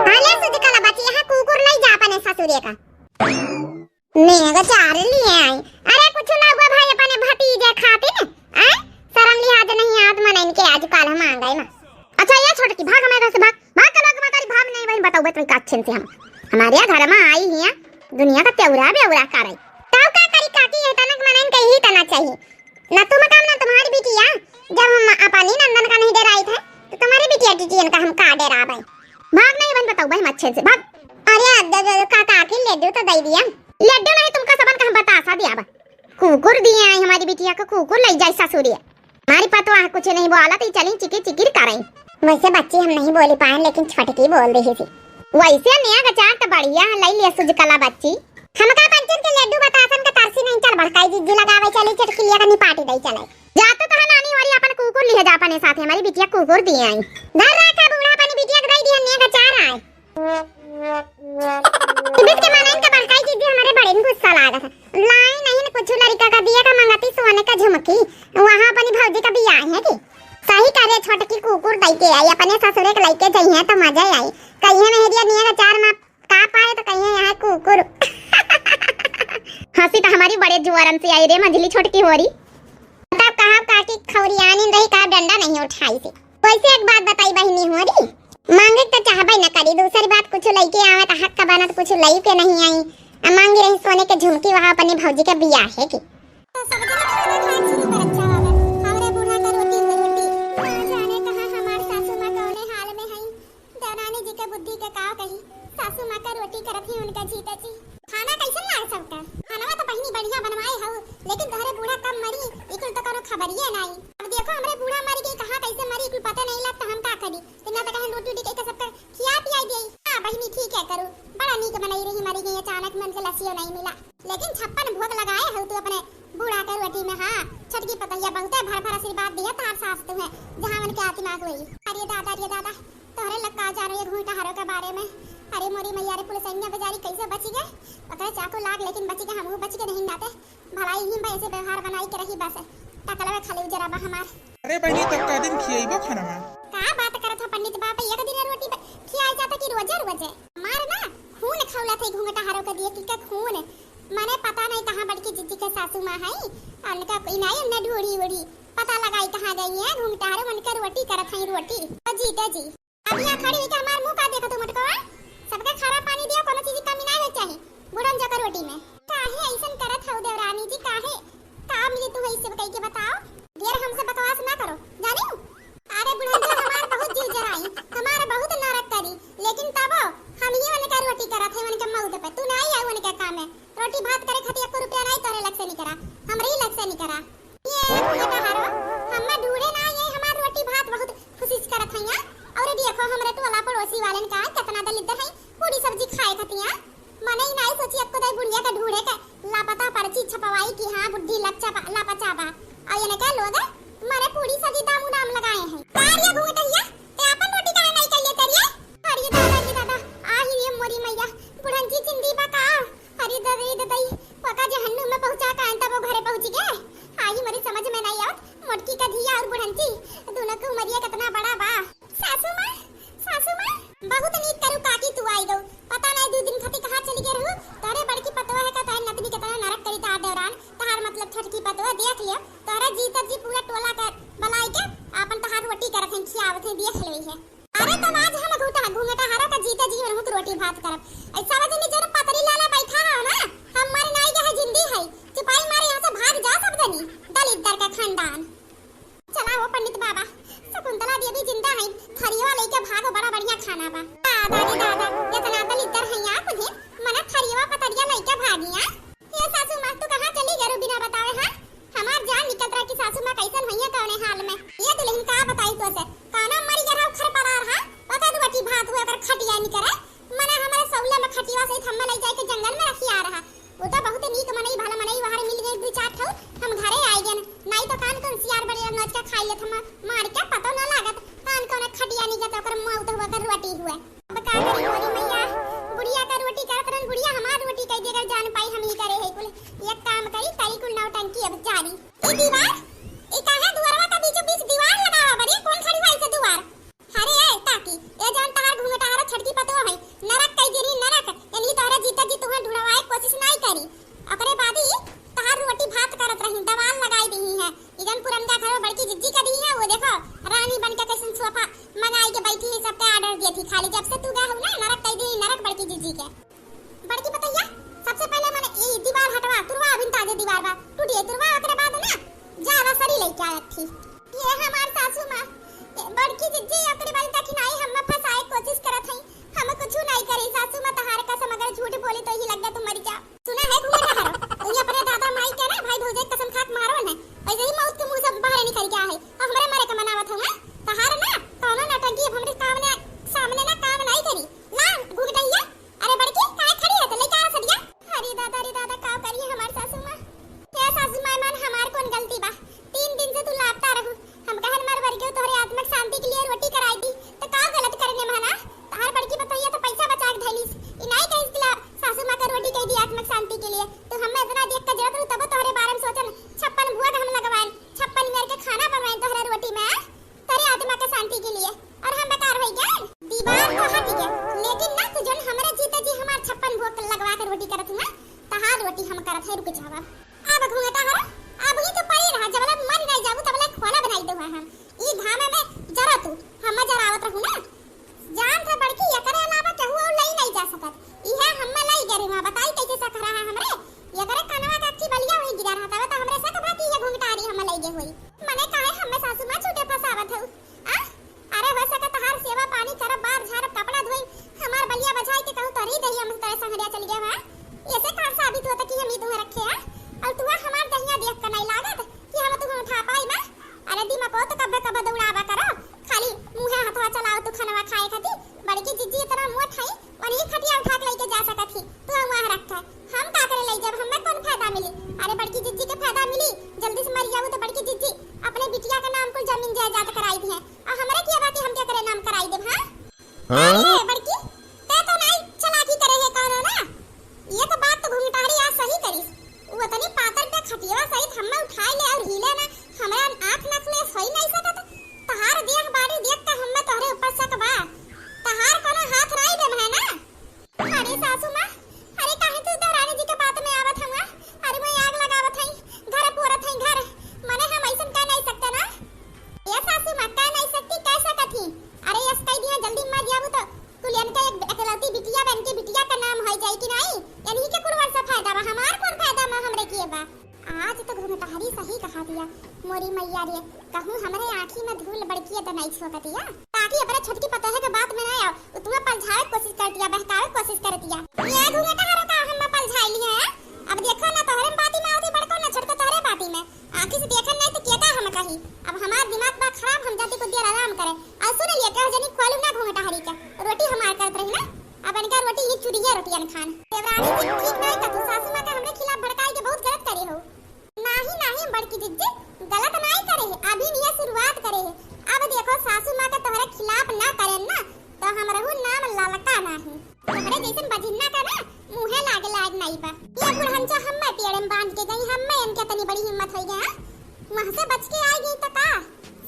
हाले सुजकला बच्ची, यहाँ कुकुर ले जा अपने ससुरे का। नेग अचार लिए आई। अरे कुछ ना हुआ भाई, अपने भतीजे खातिर, आय? शर्म लिहाज नहीं आत मनइन के आजकल हम आ गए ना। अच्छा ये छोटकी, भाग हमारे घर से, भाग, भाग के लोग मतारी, भाग नहीं बहन, बताओ बतवे का अच्छे से हम। हमारे यहाँ घर में आई हिया, दुनिया का तेवरा बेवरा करे। तब का करी काकी, ये तनक मनइन के ही तना चाहिए। ना तुम काम ना तुम्हारी बिटिया, जब हम अपनी नंदन का नहीं डराई थे, तो तुम्हारी बिटिया टिटियन का हम का डरावे? भाग नहीं बहन, बताओ भाई हम अच्छे से, भाग। अरे अद-, अद-, का काकी लड्डू तो दे दिया। लड्डू नहीं, तुमका सबन का हम बतासा दिया बा। कुकुर दिए आई हमारी बिटिया को, कुकुर ले जाए ससुरिया। हमारी पतवाह कुछ नहीं बोला तो चली चिकिर चिकिर करे। वैसे बच्ची हम नहीं बोली पाए, लेकिन छोटकी बोल रही थी। वैसे नेग अचार तो बढ़िया है, ले लिया सुजकला बच्ची। हमका पंचन के लड्डू बतासन के तरसी नहीं, चल बड़काई जिज्जी लगावे चली चटकिलिया का निपाटी दई चले। जा तो तोहर नानी वाली अपन कुकुर लिहे जा अपने साथे, हमारी बिटिया कुकुर दिए आई। धर रखा बूढ़ा अपनी बिटिया के दई दिया नेग अचार आए। इबित के मनइन के बड़काई जिज्जी हमारे बड़े गुस्सा लागत है। लाई नहीं न कुछ लड़िका का दिया का मंगती सोने का झुमकी, वहाँ अपनी भौजी का बियाह है कि? सही करे छोटकी कुकुर दई के आई, अपने ससुरे के लइके जइहे तो मजा आई। कहिए नहीं दिया नेग अचार मा का पाए तो कहिए यहाँ कुकुर। हंसी तो हमारी बड़े जुआरन से आई रे मंझली छोटकी होरी। तब कहाँ काकी खौरियानी रही, कहाँ डंडा नहीं उठाई से। वैसे एक बात बताई बहिनी होरी, मांगे तो चाहबे न करी, दूसरी बात कुछ लइके आवे तो हक का बनत कुछ लइके नहीं आई। आ मांगी रही सोने के झुमकी, वहाँ अपनी भौजी के बियाह है कि। तो सब जने खाना खाए शुरू करत जावा। हमरे बूढ़ा का रोटी हुई रोटी। ना जाने कहाँ हमार सासू माँ कौने हाल में हई। देवरानी जी के बुद्धि के का कही, सासू माँ का रोटी करत ही उनका जीता जी। खाना कैसन लाग सबका? खानवा तो बहिनी बढ़िया बनवाए हऊ, लेकिन तोहरे बूढ़ा कब मरी, इकुल तो करो खबरिए नाई। अब देखो हमरे बूढ़ा मर गई, कहाँ कैसे मरी, इकुल पता नहीं लगता, हम का करी? इतना तो कहन रोटी उटी के सबका खिया पियाई देई। हाँ बहिनी ठीक है करू, बड़ा नीक मनई रही, मरी गई अचानक में, उनके लसियो नहीं मिला। लेकिन छप्पन भोग लगाए हऊ तू अपने बूढ़ा के रोटी में। हाँ, छोटकी पतोहिया बहुते भर भर आशीर्वाद दिया तार सास तुम्हें, जहाँ मन के आत्मा हुई। अरे दादा, अरे दादा, तोहरे लग का जानो ये घूंटा हरो के बारे में। अरे मोरी मैया रे, पुलिसैया बेचारी कैसे बची गए, ओकरे चाकू लाग लेकिन बची गए, हमहू बच के नहीं नाते। भलाई ही में ऐसे व्यवहार बनाई के रही बस, टकलवे खाली उजरा बा हमार। अरे बहिनी, तब का दिन खियैबो खानवा? का बात करत हो पंडित बाबा, एक दिन रोटी ब-, खियाई जाता कि रोजे रोजे? हमार ना खून खौल लथई घूंघटा हरो के दिए कि के खून। मने पता नहीं कहाँ बड़की जिज्जी के सासू माँ है। उनका कोई नहीं, उनने ढूंढी उड़ी। पता लगाई कहाँ गई है घूंघटा हरो, उनके रोटी करत है रोटी। ओ जीते जी। अब यहाँ खड़ी हुई के हमार मुंह का देखत हो मोटकवा? सबके खाना पानी दियो, कोनो चीज की कमी नहीं होई चाही। बुढ़न जकर रोटी में। काहे ऐसन करत हो देवरानी जी, काहे? का मिली तू ऐसे कह के बताओ? ढेर हमसे बकवास ना करो, जानी? अरे बुढ़न जी हमार बहुत जीव जराई, हमार बहुत नरक करी, लेकिन तबो हम ही उनका रोटी करत है उनके मौत पे। तू नहीं आऊ उनके काम में। रोटी भात करे खातिर एको रुपया नहीं तोरे लग से निकरा, हमरे ही लग से निकरा। ये घूंघटा हरो, हम्मे ढूंढे ना, ये हमार रोटी भात बहुत खुशी से करत हइया। और देखो हमरे टोला पड़ोसी वालेन का कितना दलिद्दर है, पूरी सब्जी खाए खतिया। मने ही नहीं सोची एको दाई बुढ़िया के ढूंढे के, लापता पर्ची छपवाई कि हाँ बुढ़ी लपचा बा, लपचा बा। और इनके लोग मने पूरी सब्जी दाम उदाम लगाए हैं। का रे घूंघटहिया, ते अपन रोटी काहे नहीं कइले तरिये? अरे दादा रे दादा, आही रे मोरी मैया, बुढ़न जी जिंदी बा का? अरे ददई ददई, पका जहन्नुम में पहुंचा का अंता वो घरे पहुंच गए। आई मरी समझ में नहीं आवत, मोटकी का धिया और बुढ़ंची दोनों के उमरिया कितना बड़ा बा। सासू माँ, सासू माँ, बहुत नीक करू काकी तू आई गऊ। पता नहीं दो दिन खातिर कहाँ चली गई रहू। तोरे बड़की पतोह है का तोरे नतनी कितना नरक करी तार देवरान, तार मतलब छोटकी पतोह देख लियो। तोरे जीतर जी पूरा टोला के बुलाई के आपन तहार रोटी करत हैं, खियावत हैं, देख लेई है। अरे तब आज हम घूटा, घूंघटा हरो का जीते जी उनहु के रोटी भात करब। ऐसा वजह नहीं जरा पतरी लाला बैठा रहो ना, हम मर नाई गए जिंदी है। चुपाई मारे यहाँ से भाग जा सब जनी, दलिद्दर का खानदान। चला वो पंडित बाबा, शकुंतला देवी जिंदा है, थरियवा लेके भागो, बड़ा बढ़िया खाना बा। दादा रे दादा, इतना दलिद्दर है यहाँ कुछ, मना थरियवा पतरिया लेके भागिया। ये सासू माँ, तू कहाँ चली गरू बिना बतावे, हाँ? हमार जान निकलत रहा कि सासू माँ कैसन होइए, कौने हाल में। ये दुल्हन का बताई तो से, काना मरी गया उखर परार, हाँ? पका दू बटी भात हुए, ओकर खटिया निकरे। मने हमारे सौला में खटिया सहित हम्मे ले जाए के जंगल में रखिया रहा। वो तो बहुत नीक मनई, भला मनई, वहाँ मिल गए दो चार ठो, हम घरे आई गए। नहीं तो कान कौन सियार बड़े नोच के खाई लेत हम, मार के पतो न लागत, कान कौन खटिया निकलत, ओकर मुँह उठ हुआ, ओकर रोटी हुए। अब का करी मोरी मैया, बुढ़िया का रोटी करत रहन, बुढ़िया हमार रोटी कई दे, अगर जान पाई हम ही करे है कुल। एक काम करी, करी कुल नौटंकी अब जारी। ई दीवार, ई काहे दुआरवा का बीचों बीच दीवार लगावा बरी? कौन खड़ी हुआ इसे दुआर? अरे ए काकी, ए जान तहार घूंघटा हरा छटकी पतोह है, नरक कई गिरी नरक, यानी तोहरे जीता जी तुहें ढुड़वाए कोशिश नाई करी। ओकरे बादी तहार रोटी भात करत रही, दवाल लगाई दी है। इजन पुरनका घर में बड़की जिज्जी का दी है, वो देखो, रानी बन के कैसन सोफा मंगाई के बैठी है, सबके ऑर्डर दिए थी। खाली जब से तू गया हो ना, नरक कई दी नरक बड़की जिज्जी के। बड़की पतोहिया, सबसे पहले मने ई दीवार हटवा, तुरवा, अभी ताजे दीवार बा, टूट जाई तुरवा, ओकरे बाद ना ज्यादा सरी लेके आयत थी। ये हमार सासू माँ, ये बड़की जिज्जी ओकरे बाद दखिनाई हम्मे फंसाए कोशिश करत हई, हम कुछ नहीं करी सासू माँ, तहार कसम अगर झूठ बोली तो ही लग गया तुम मरी जाओ। सुना है घूंघटा हरो, तू ही अपने दादा माई के ना भाई भौजाई कसम खात मारो है, वैसे ही मौत के मुंह से बाहर निकल गया है और हमारे मरे का मनावत हो, हैं? तहार ना कौनो नौटंकी अब हमरे सामने, सामने ना काम नहीं करी। ला घूंघटहिया, अरे बड़की काहे खड़ी है, तो लेके आ सदिया। अरे दादा रे दादा, का करी हमार सासू माँ? हे सासू माँ, मन हमार कौन गलती बा? तीन दिन से तू लापता रहू, हम कहन मर मर गयो, तोहरे आत्मा के शांति के लिए रोटी कराई दी, तो का गलत करने में है ना? तहार बड़की पतोहिया तो पैसा बचा के धैलिस। ई नाई कहिस कि ला, सासू माँ का रोटी कह दी आत्मा के शांति के लिए। तो हमें इतना देख के जरूरत रहू, तबो तोहरे बारे में सोचन, छप्पन भोग हम लगवाएन, छप्पन मेर के खाना बनवाएन तोहरे रोटी में, आ? तेरे आत्मा के शांति के लिए। और हम बेकार हो गए। दीवार तो हट गया, लेकिन ना तू जन हमारे जीते जी हमार छप्पन भोग लगवा के रोटी करत ना, तहार रोटी हम करत है, रुक जावा। अब घूंघटा हरा, अब ही तो पड़ी रहा, जब तक मर नहीं जाबू, तब तक खोला बनाई दे हम। ई घामे में जरा तू, हम जरावत रहू ना। जान था बड़की, एकरे अलावा केहू और लई नहीं जा सकत। इहे हम्मे लई गए रही, बताई कैसे शक रहा हमरे? एकरे कनवा का अक्खी बलिया हुई गिरा रहा, तबे तो हमरे शक भा कि ये घूंघटारी हम्मे लई गए हुई। मने काहे हम्मे सासू माँ झूठे फंसावत हऊ? आ? अरे हो सके तहार सेवा पानी करब, बार झाड़ब, कपड़ा धोई, हमार बलिया बजाई के कहूँ तोरी दही हम तेरे संगरिया चल गए, हाँ? ऐसे कहाँ साबित होता कि हम ई तुहें रखे, हाँ? और तुहें हमार दहिया देख के नहीं लागत कि हम तुहें उठा पाई बा? अरे दिमागो तो कब्बे कब्बे दौड़ावा करो, खाली मुँहे हथवा चलाओ तू खनवा खाए खातिर। बड़की जिज्जी इतना मोट है, वही खटिया उठा के लेके जा सकत ही, तू वहाँ रख के। हम का करे ले जब हमें कौन फायदा मिली? अरे बड़की जिज्जी के फायदा मिली, जल्दी से मर जाऊ तो बड़की जिज्जी अपने बिटिया के नाम कुल जमीन जायदाद कराई दिए, और हमरे किया बाकी हम के करे नाम कराई देब, हाँ? हाँ? अरे बड़की, ते तो नहीं चालाकी करे है कौनो ना। ये तो बात तो घुंघटारी आज सही करिस। वो तनी पातर पे खटियावा सहित हम्मे उठाए ले और हिले ना, हमरा आँख ना खुले, सोई नहीं सकत। तहार देख बाड़ी देख के हम्मे तोहरे ऊपर शक बा। तहार कोनो हाथ राई देम है ना? अरे सासू माँ, आज तो घुंघटहरी सही कहा दिया, मोरी मैया रे, कहूँ हमरे आँखी में धूल बड़किया तो नहीं छोंकतिया। ताकि अपने छोटकी पतोहे के बात में ना आओ, उ तुम्हें पलझावे के कोशिश करतिया, बहकावे के कोशिश करतिया। ये घुंघटहरो का हम पलझाई ली है? अब देखो ना तोहरे बाती में आवती बड़को, ना छोटको तोहरे बाती में। आँखी से देखन नहीं तो केका हम कही। अब हमार दिमाग बा खराब, हम जाती कुछ देर आराम करे। और सुन लिया, कह जनी खोलू ना घुंघटहरी के, रोटी हमार करत रही ना। अब इनका रोटी ही चुरी है, रोटियन खान। देवरानी जी ठीक नहीं कथू, सासू माँ का हमरे खिलाफ भड़काई के बहुत गलत करे हो। नाही, नाही, बड़की जिज्जी, गलत नाही करे है, अभी निया शुरुआत करे है। अब देखो, सासू माँ के तोहरे खिलाफ ना करेन ना, तो हमरहू नाम ललका नाही। तोहरे जैसन बझिन्ना का ना, मुँहे लागे लायक नाही बा। ये बुढ़नचा हम्मे पेड़े में बांध के गई, हम्मे इनके इतनी बड़ी हिम्मत होई गया, हाँ? वहाँ से बच के आई गई तो का?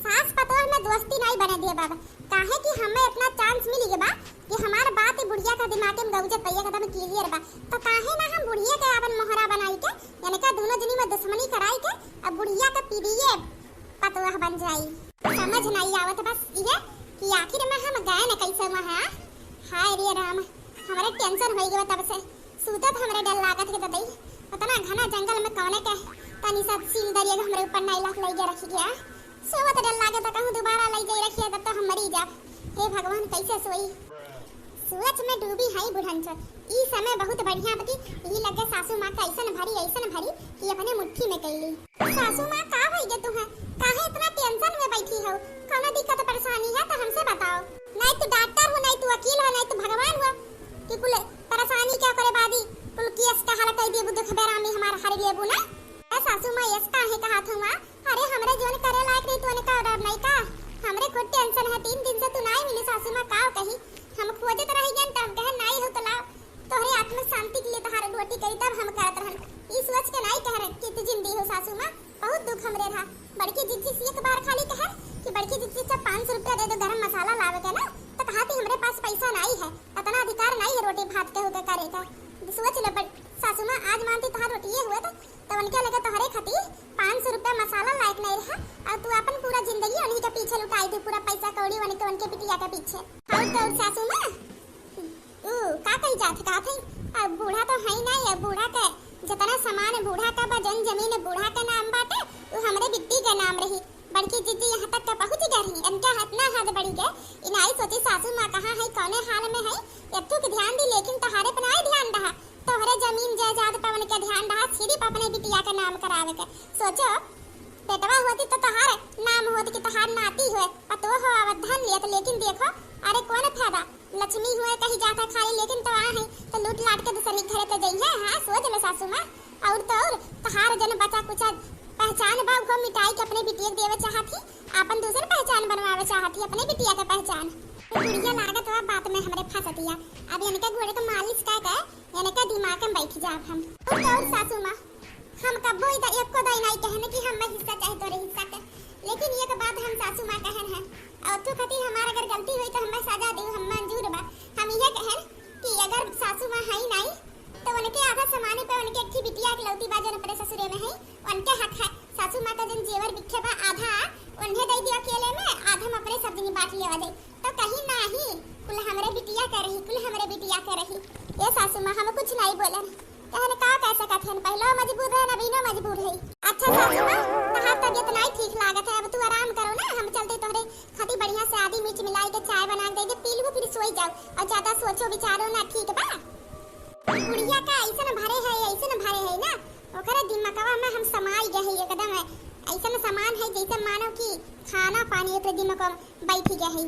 सास पतोह में दोस्ती नाही बने दिए बाबा, काहे कि हमें इतना chance मिल गया बा कि हमार बात बुढ़िया का दिमाग में गउजत बा, एकदम clear बा। तो काहे ना हम बुढ़िया के आपन मोहरा बनाई के इनका दोनों जनी में दुश्मनी कराई के अब बुढ़िया का पीढ़िए पतोह बन जाई। समझ नहीं आवत बस इहे कि आखिर में हम गए न कैसे वहाँ। हाय रे राम, हमरे tension होई गवा तब से। सूतत हमरे डर लागत के ददई, उतना घना जंगल में कौने के तनी सा सींग दरिया के हमरे ऊपर नाई लाख लई गया रखी गया। सोवत डर लागे तो कहूँ दोबारा लई जाई रखिया तब तो हम मरी जाब। हे भगवान, कैसे सोई? सोच में डूबी हई बुढ़नचो। ई समय बहुत बढ़िया बा कि ई लगे सासू माँ का ऐसन भरी, ऐसन भरी कि अपने मुट्ठी में कैली। सासू माँ, का होई गे तुहे? काहे इतना tension में बैठी हो? कौनो दिक्कत परेशानी है तो हमसे बताओ। नहीं तू डॉक्टर हो, नहीं तू वकील हो, नहीं तू भगवान हो कि कुल परेशानी क्या करे बादी, कुल केस का हल कर देबू, दुख बेरामी हमार हर लेबू ना। ए सासू माँ, यस काहे कहा था माँ? अरे, हमरे जोन करे लायक नहीं तो उनका order नहीं का? हमरे खुद tension है, तीन दिन से तू नहीं मिली सासू माँ, का कही? हम खोजत रह गए तो हम कहे नहीं हो तो लाओ, तोहरे आत्मा शांति के लिए तोहार रोटी करी तब हम करत रहन। ई सोच के नहीं कह रहे कि तू जिंदी हो सासू माँ, बहुत दुख हमरे रहा। बड़की जिज्जी से एक बार खाली कहे कि बड़की जिज्जी से पाँच सौ रुपया दे दो गरम मसाला लावे के ना, तो कहा थी हमरे पास पैसा नहीं है, इतना अधिकार नहीं है रोटी भात के होके करे का। सोच ले बड़-, सासू माँ, आज मानती तोहार रोटिए हुए तो तो उनके लगे तोहरे खातिर पाँच सौ रुपया मसाला लायक नहीं रहा और तू अपन पूरा जिंदगी उन्हीं के पीछे लुटाई दे, पूरा पैसा कौड़ी उनके, उनके बिटिया के पीछे। और तो और सासू माँ, ऊ का कही जात है, कहत है, अब बूढ़ा तो है ही नहीं, अब बूढ़ा के जितना सामान बूढ़ा का बा, जन जमीन बूढ़ा के नाम बाटे, ऊ हमरे बिट्टी के नाम रही। बड़की जिज्जी यहाँ तक का पहुँच गए रही, इनका इतना हद बढ़ी गए, इनाई सोची सासू माँ कहाँ है, कौने हाल में है, यत्तू के ध्यान दी, लेकिन तोहरे पे नाई ध्यान रहा। तोहरे जमीन जायदाद पे उनके ध्यान रहा, सिर्फ अपने बिटिया के नाम करावे के। सोचो, बेटवा होती तो तोहार नाम होत कि तोहार नाती होए, पतोह हो आवत धन लियत, लेकिन देखो, अरे कौन फायदा, लक्ष्मी हुए कही जाता खाली, लेकिन तो आ है तो लूट लाट के दूसरी घरे तो जइहे। हाँ, सोच लो सासू माँ, और तो और तोहार जन बचा कुचा पहचान बा, उहो मिटाई के अपने बिटिया के देवे चाहत ही, आपन दूसर पहचान बनवावे चाहत ही, अपने बिटिया के पहचान। बुढ़िया लागत बा बात में हमरे फंसतिया, अब इनके गोड़े के मालिश कर के इनके दिमाग में बैठ जाब हम। और तो और सासू माँ, हम कब्बो इधर एको दाई नाई कहन कि हम हिस्सा चाहे तोरे हिस्सा के, लेकिन एक बात हम सासू माँ कहन है, और तू खातिर हमार अगर गलती हुई तो हमें सजा दे, हम मंजूर बा। हम ये कहन कि अगर सासू माँ है ही नाई तो उनके आधा सामान पे उनके एक ही बिटिया इकलौती बा जौन अपने ससुरे में है, उनके हक है। सासू माँ का जौन जेवर बिखे बा आधा उन्हें दे दियो अकेले में, आधा हम अपने सब दिन बांट लेवा जाई। तो कहीं नाही, कुल हमरे बिटिया के रही, कुल हमरे बिटिया के रही। ये सासू माँ, हम कुछ नहीं बोलन। कहन का कह सकत हन, पहलो मजबूर रहन, अब इनो मजबूर है। अच्छा सासू माँ, तहार तबियत नहीं ठीक लागत है, अब तू आराम करो ना, हम चलते तोहरे खातिर बढ़िया से आदी मिर्च मिलाई के चाय बना के दे दे, पी लू, फिर सोई जाओ और ज्यादा सोचो विचारो ना, ठीक बा? बुढ़िया का ऐसन भरे है, ऐसन भरे है ना, ओकरे दिमकवा में हम समाई गए है एकदम। ऐसन समान है जैसे मानो कि खाना पानी ओकरे दिमकवा में बैठी गए है।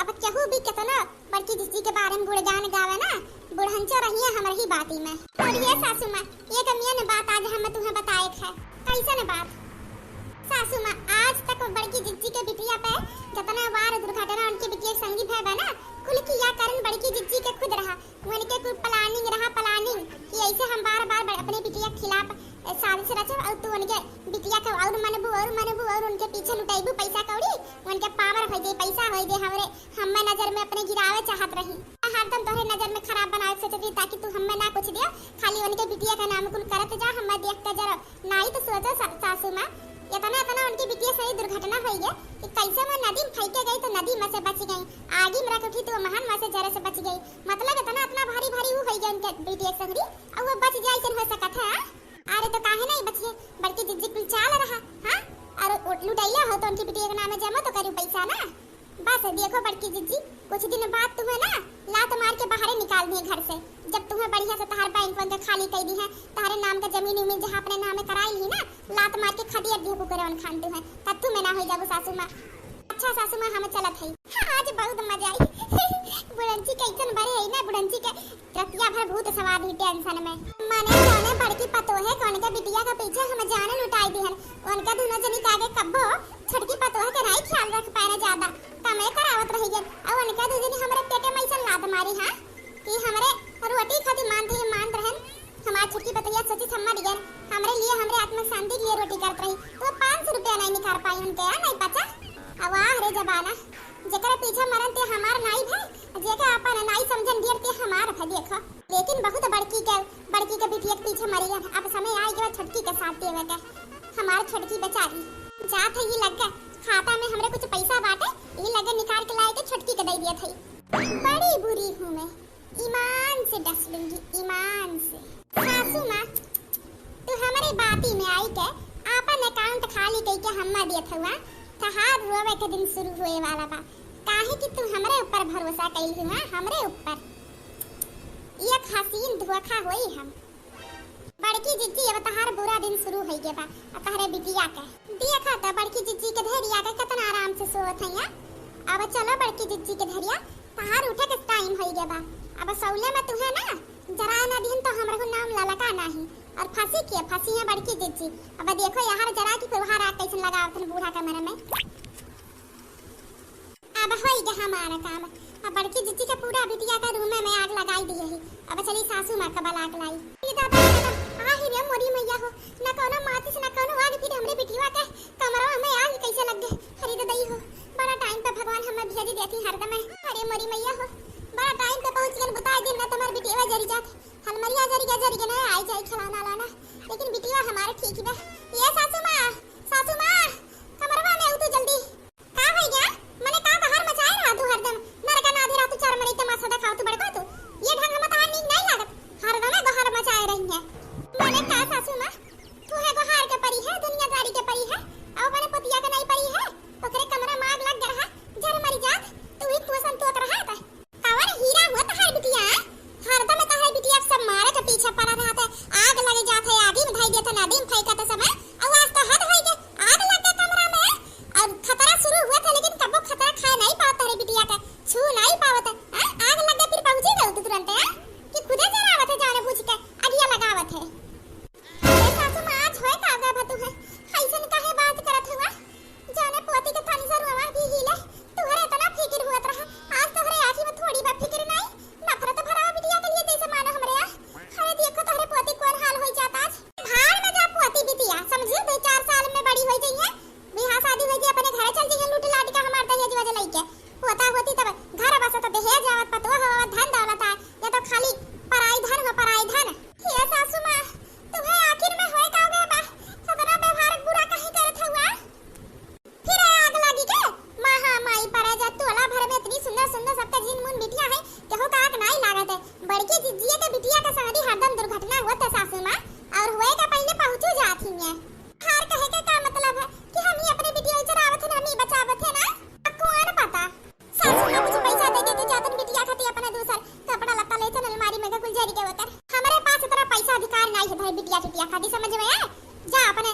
अब केहू भी केतनो बड़की जिज्जी के बारे में गुणगान गावे ना, बुढ़नचो रहिए हमर ही बाती में। और ये सासू माँ, ये कमियन बात आज हम तुम्हें बताए है। कैसन बात? सासू माँ, आज तक बड़की जिज्जी के बिटिया पे जितना वार दुर्घटना उनके बिटिया के संगी भय बा ना, कुल किया कारण बड़की जिज्जी के खुद रहा। उनके कुल planning रहा, planning कि ऐसे हम बार बार बड़-, अपने बिटिया के खिलाफ, ए, साजिश रचब और तू उनके बिटिया के और मनबू और मनबू और उनके पीछे लुटेबू पैसा कौड़ी, उनके power हो जाए, पैसा हो जाए, हमरे हम्मे नजर में अपने गिरावे चाहत रही। हरदम तोहरे नजर में खराब बनावे के सोचत रही ताकि तू हम्मे ना कुछ दियो, खाली उनके बिटिया का नाम कुल करत जा, हम्मे देख के जरा नाई तो सोचो सा-, सासू माँ, इतना, इतना उनके बिटिया से दुर्घटना होई गया कि कैसे वो नदी में फेंके गई तो नदी में से बच गई, आगी में रख उठी तो वो महान में से जरे से बच गई। मतलब इतना, इतना भारी, भारी वो होई गया उनके बिटिया के संगरी, और वो बच जाए, कैसे हो सकत है, हाँ? अरे तो काहे नहीं बचिए, बड़की जिज्जी कुल चाल रहा, हाँ? और उ-, लुटैया हो तो उनकी बिटिया के नामे जमा तो करू पैसा ना। बस देखो बड़की जिज्जी, कुछ दिन बाद तुम्हें ना लात मार के बाहरे निकाल दिए घर से। जब तुम्हें बढ़िया से तहार बैंक वैंक खाली कर दी है, तहारे नाम का जमीन उमीन जहाँ अपने नामे कराई ली ना, लात मार के खदेड़ दिए कुकरवन खान तुम्हें, तब तुम्हें ना हो जाबू सासू माँ। अच्छा सासू माँ, हम चलत हई। हाँ, आज बहुत मजा आई। बुढ़ंची कैसन बड़े है ना, बुढ़ंची के रतिया भर भूत सवार ही टेंशन में। मने जाने बड़की पतोहे कौन के बिटिया के पीछे हम जाने लुटाई दिहन। उनका दोनों जनी के आगे कब्बो छोटकी पतोह के नाई ख्याल रख पाए ज्यादा, कमे करावत रही गन। और उनका दो जनी हमरे पेटे में ऐसन लात मारी, हाँ, कि हमरे रोटी खातिर मानत रहे, मानत रहन। हमार छोटकी पतोहिया सोची सम्मा दियन, हमरे लिए, हमरे आत्मा शांति के लिए रोटी करत रही, तो पाँच सौ रुपया नहीं निकाल पाई उनके, आ नहीं पचा। अब वाह रे जमाना, जेकरे पीछे मरन ते हमार नाई भे, जेके आपन नाई समझन ढेर ते हमार भे। देखो, लेकिन बहुत बड़की के, बड़की के बिटिया के पीछे मरी है। अब समय आए के बाद छोटकी के साथ देवे के। हमार छोटकी बेचारी जात है, ये लग गए खाता में हमरे कुछ पैसा बाटे, ये लगे निकाल के लाए के छोटकी के दे दिया था। बड़ी बुरी हूँ मैं, ईमान से डस लूंगी, ईमान से। सासू माँ, तू हमरे बाती में आई के आपन अकाउंट खाली कई के हम्मा दियत हुआ, तहार रोवे के दिन शुरू होए वाला बा। काहे कि तू हमरे ऊपर भरोसा कइल हुआ, हमरे ऊपर। ये एक हसीन धोखा होई हम। बड़की जिज्जी, अब तहार बुरा दिन शुरू होई गे बा, आ तहरे बिटिया के। देखा त बड़की जिज्जी के धैर्या के कितना आराम से सोवत हइया। अब चलो बड़की जिज्जी के धैर्या, तहार उठे के टाइम होई गे बा। अब सौले में तुहे ना जरा ना दिन तो हमरहु नाम ललका नाही। और फंसी के फंसी है बड़की जिज्जी। अब देखो यार जरा की फिर वहाँ राख कैसन लगावत हन बूढ़ा के मन में। अब होई गे हमारा काम। अब बड़की जिज्जी के पूरा बिटिया के रूम में आग लगाई दिए ही। अब चली सासू माँ का बला के लाई। ये दादा, ये दादा, आ ही रे मोरी मैया हो, न कोनो माचिस न कोनो आग, फिर हमरे बिटिया के कमरा में आग कैसे लग गए? अरे ददई हो, बड़ा टाइम पे भगवान हमें भेज देती हरदम। अरे मोरी मैया हो, बड़ा टाइम पे पहुँच गए, बताए दिन ना तुम्हारे बिटिया जरी जात, हलमरिया जरी के जरी के ना आई जाए खिलाना लाना, लेकिन बिटिया हमारे ठीक ही बा। ये सासू माँ, सासू माँ, कमरवा में उतू जल्दी। का होई गया? मने का बहार मचाए रहा तू हरदम? नरका ना आधी रात तू चार मरई तमाशा देखाओ तू बड़को तू। ये ढंग हम तार नीक नहीं लागत। हरदम बहार मचाए रही है। मने का सासू माँ? तू है बहार के परी है, दुनियादारी के परी है। अब अपने पतिया के नहीं परी है। ओकरे कमरा में आग लग गया रहा। जर मरी जात। तू ही कुआ संतोत रहा था। कवन हीरा हुआ तहार बिटिया, हैं? हरदम तहार बिटिया सब मारे के पीछे पड़ा रहत है। आग लगे जात है, आगी में धई देत है, नदी में फेंकत है समय। और आज तो हद होई के आग लग गए कमरा में। और खतरा शुरू हुआ था, लेकिन कबो खतरा खाए नहीं पावत तहरे बिटिया के, छू नहीं पावत है। हैं? आग लग गए फिर पहुंची गए तू तुरंत, हैं? कि खुदे जरावत है, जाने बूझ के अगिया लगावत है। ए सासू माँ, आज होए का गए बा तू है? ऐसन काहे बात करत हुआ? जाने पोती के तनी सा रोवा भी हिले, तुहरे इतना फिकिर हुअत रहा, आज तोहरे आँखी में थोड़ी बा फिकिर नाई, नफरत भरा बिटिया के लिए जैसे मानो हमरे आ। अरे देखो तोहरे पोती कौन हाल होई जात आज। भाड़ में जा पोती बिटिया, समझियो दो चार साल में बड़ी होई जइहे, बियाह शादी होई जे अपने घरे चल जइहे, लूट लाट के हमार दहेज वज लइके। पोता होती तब घर बसत, दहेज आवत, पतोह आवत, धन दौलत आए, या तो खाली पराई धन हो, पराई धन। हे सासू माँ, तुम्हें आखिर में होए का गए बा? इतना व्यवहार बुरा काहे करत हुआ? फिर आग लागी के? महा माई परा जा, टोला भर में इतनी सुंदर सुंदर सबके जीन मुन बिटिया है, केहू का आग नाई लागत है। बड़की जिज्जिए के बिटिया का शादी हरदम दुर्घटना होत है सासू माँ, और होए का पहले पहुँचू जात ही है। हार कहे के का मतलब है कि हम ही अपने बिटिया चरावत है, हम ही बचावत है ना? अब कौन पता? सासू माँ कुछ पैसा दे के तू जातन बिटिया खातिर अपना दूसर कपड़ा लत्ता ले चल अलमारी में के कुल जरी के उतर। हमरे पास इतना पैसा अधिकार नाई है भाई बिटिया टिटिया खातिर, समझ में आए? जा अपने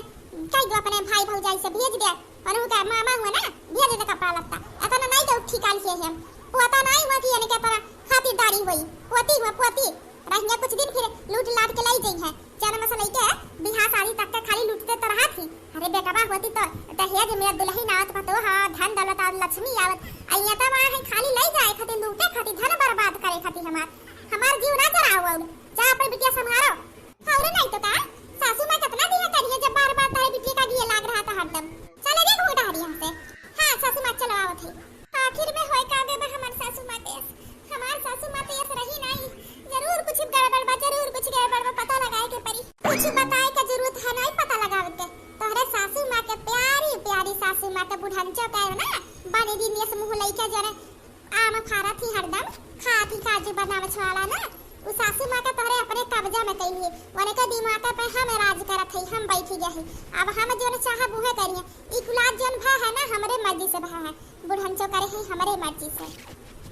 कई गो अपने भाई भौजाई से भेज दे, और उनका मामा हुआ ना, भेज दे कपड़ा लत्ता। इतना नाई के उठी काल से हम, वो इतना नाई हुआ कि यानी के तरह खातिरदारी हुई, पोती हुआ पोती। रहिया कुछ दिन फिर लूट लाट के लाई जइहे। जन्म से लइके बियाह शादी तक के खाली लूटते तो रहत ही। अरे बेटवा होती तो दहेज में दुल्हन आवत पतोह, धन दौलत आवत, लक्ष्मी आवत। आ ये तो वहाँ है खाली ले जाए खातिर, लूटे खातिर, धन बर्बाद करे खातिर हमार, हमार जीव ना जराओ। और जा अपन बिटिया संभारो। और नहीं तो का, सासू माँ कितना दिया करिए जब बार बार तारे बिटिया का दिए लाग रहा था हरदम। चले रे घूंघटा हरी हमसे। हाँ सासू माँ चलो आवत है। आखिर में होए का गए बा हमार सासू माँ के यस। हमार सासू माँ के यस रही नाई। जरूर कुछ गड़बड़ बा, जरूर कुछ गड़बड़ बा, पता लगाए के परी। कुछ बताए के जरूरत है नाई पता लगावे के। तोहरे सासू माँ के प्यारी प्यारी सासू माँ के बुढ़ंचो के ना बने दिन यस मुँह लइके जरे आम फारत ही हरदम, खात ही काजू बादाम छोड़ा ना, उ सासू माँ के तोहरे अपने कब्जा में कइली है, वनके दिमाग पे हम राज करत हई, हम बैठी गए हई। अब हम जोन चाहब उहे करिहे। ई कुलात जोन भा है ना, हमरे मर्जी से भा है। बुढ़नचो करे है हमरे मर्जी से।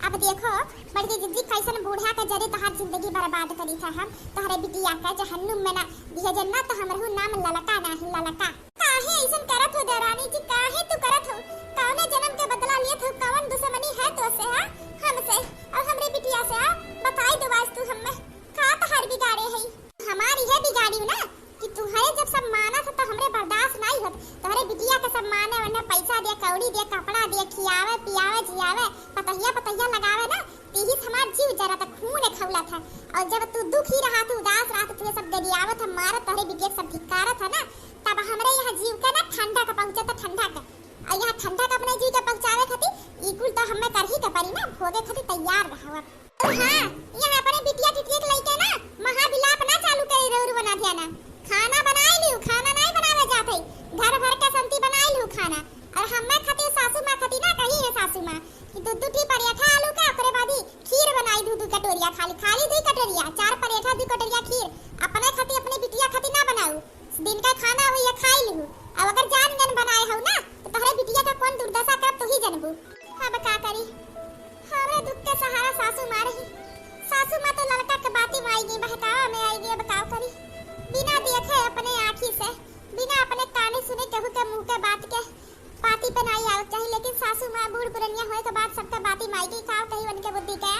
अब देखो बड़की जिज्जी, कैसन बूढ़ा के जरे तोहार जिंदगी बर्बाद करी था हम। तोहरे बिटिया के जहन्नुम में ना दिहे जन्नत, हमरहू नाम ललका नाही, ललका। काहे ऐसन करत हो देवरानी जी, काहे तू करत हो? कौने जन्म के बदला लेत हो? कौन दुश्मनी है तो से, हा? हमसे और हमरे बिटिया से, हा? बताई दो आज तू हमें, का तोहार बिगाड़े है? हमारी है बिगाड़ी ना कि तुम्हारे जब सब मानत है तो हमरे बर्दाश्त नहीं होत। तोहरे बिटिया के सब माने, उन्हें पैसा दे, कौड़ी दे, कपड़ा दे, खियावे, पियावे, जियावे, पतहिया, पतहिया लगावे ना, तीही से हमार जीव जरत, खून खौलत है। और जब तू दुखी रहत, उदास रहत, तुहे सब गरियावत है, मारत, तोहरे बिटिया के सब धिक्कारत है ना, तब हमरे यहाँ जीव के ना ठंडक पहुँचत, ठंडक। और यहाँ ठंडक अपने जीव के पहुँचावे खातिर ई कुल तो हमें करही के पड़ी ना, भोगे खातिर तैयार रहो अब। हाँ, यहाँ अपने बिटिया टिटिया के लइके ना महाविलाप ना चालू करे, रौर बना ध्याना। खाना बनाई लियो, खाना नहीं बनावे जात है, घर भर के संती बनाई लियो खाना। और हमें खातिर सासू माँ खातिर ना कही है सासू माँ कि दू दू ठी परेठा आलू का, ओकरे बाद ही खीर बनाई दू दू कटोरिया, खाली, खाली दू कटोरिया, चार परेठा दू कटोरिया खीर, अपने खातिर अपने बिटिया खातिर ना बनाऊ। दिन का खाना हुई है खाई लिहू, अब अगर जान जन बनाए हो ना तो तोहरे बिटिया का कौन दुर्दशा करब तू ही जनबू। अब का करी, हमरे दुख के सहारा सासू माँ रही। सासू माँ तो ललका के बाती में आई गई, बहकावा में आई गई, अब का करी। बिना देखे अपने आँखी से, बिना अपने काने सुने केहू के मुँह के बात के पाती पे नाई आवक चाही, लेकिन सासू माँ बूढ़ पुरनिया होए के बाद सबके बाती माई के काव कही उनके बुद्धि के।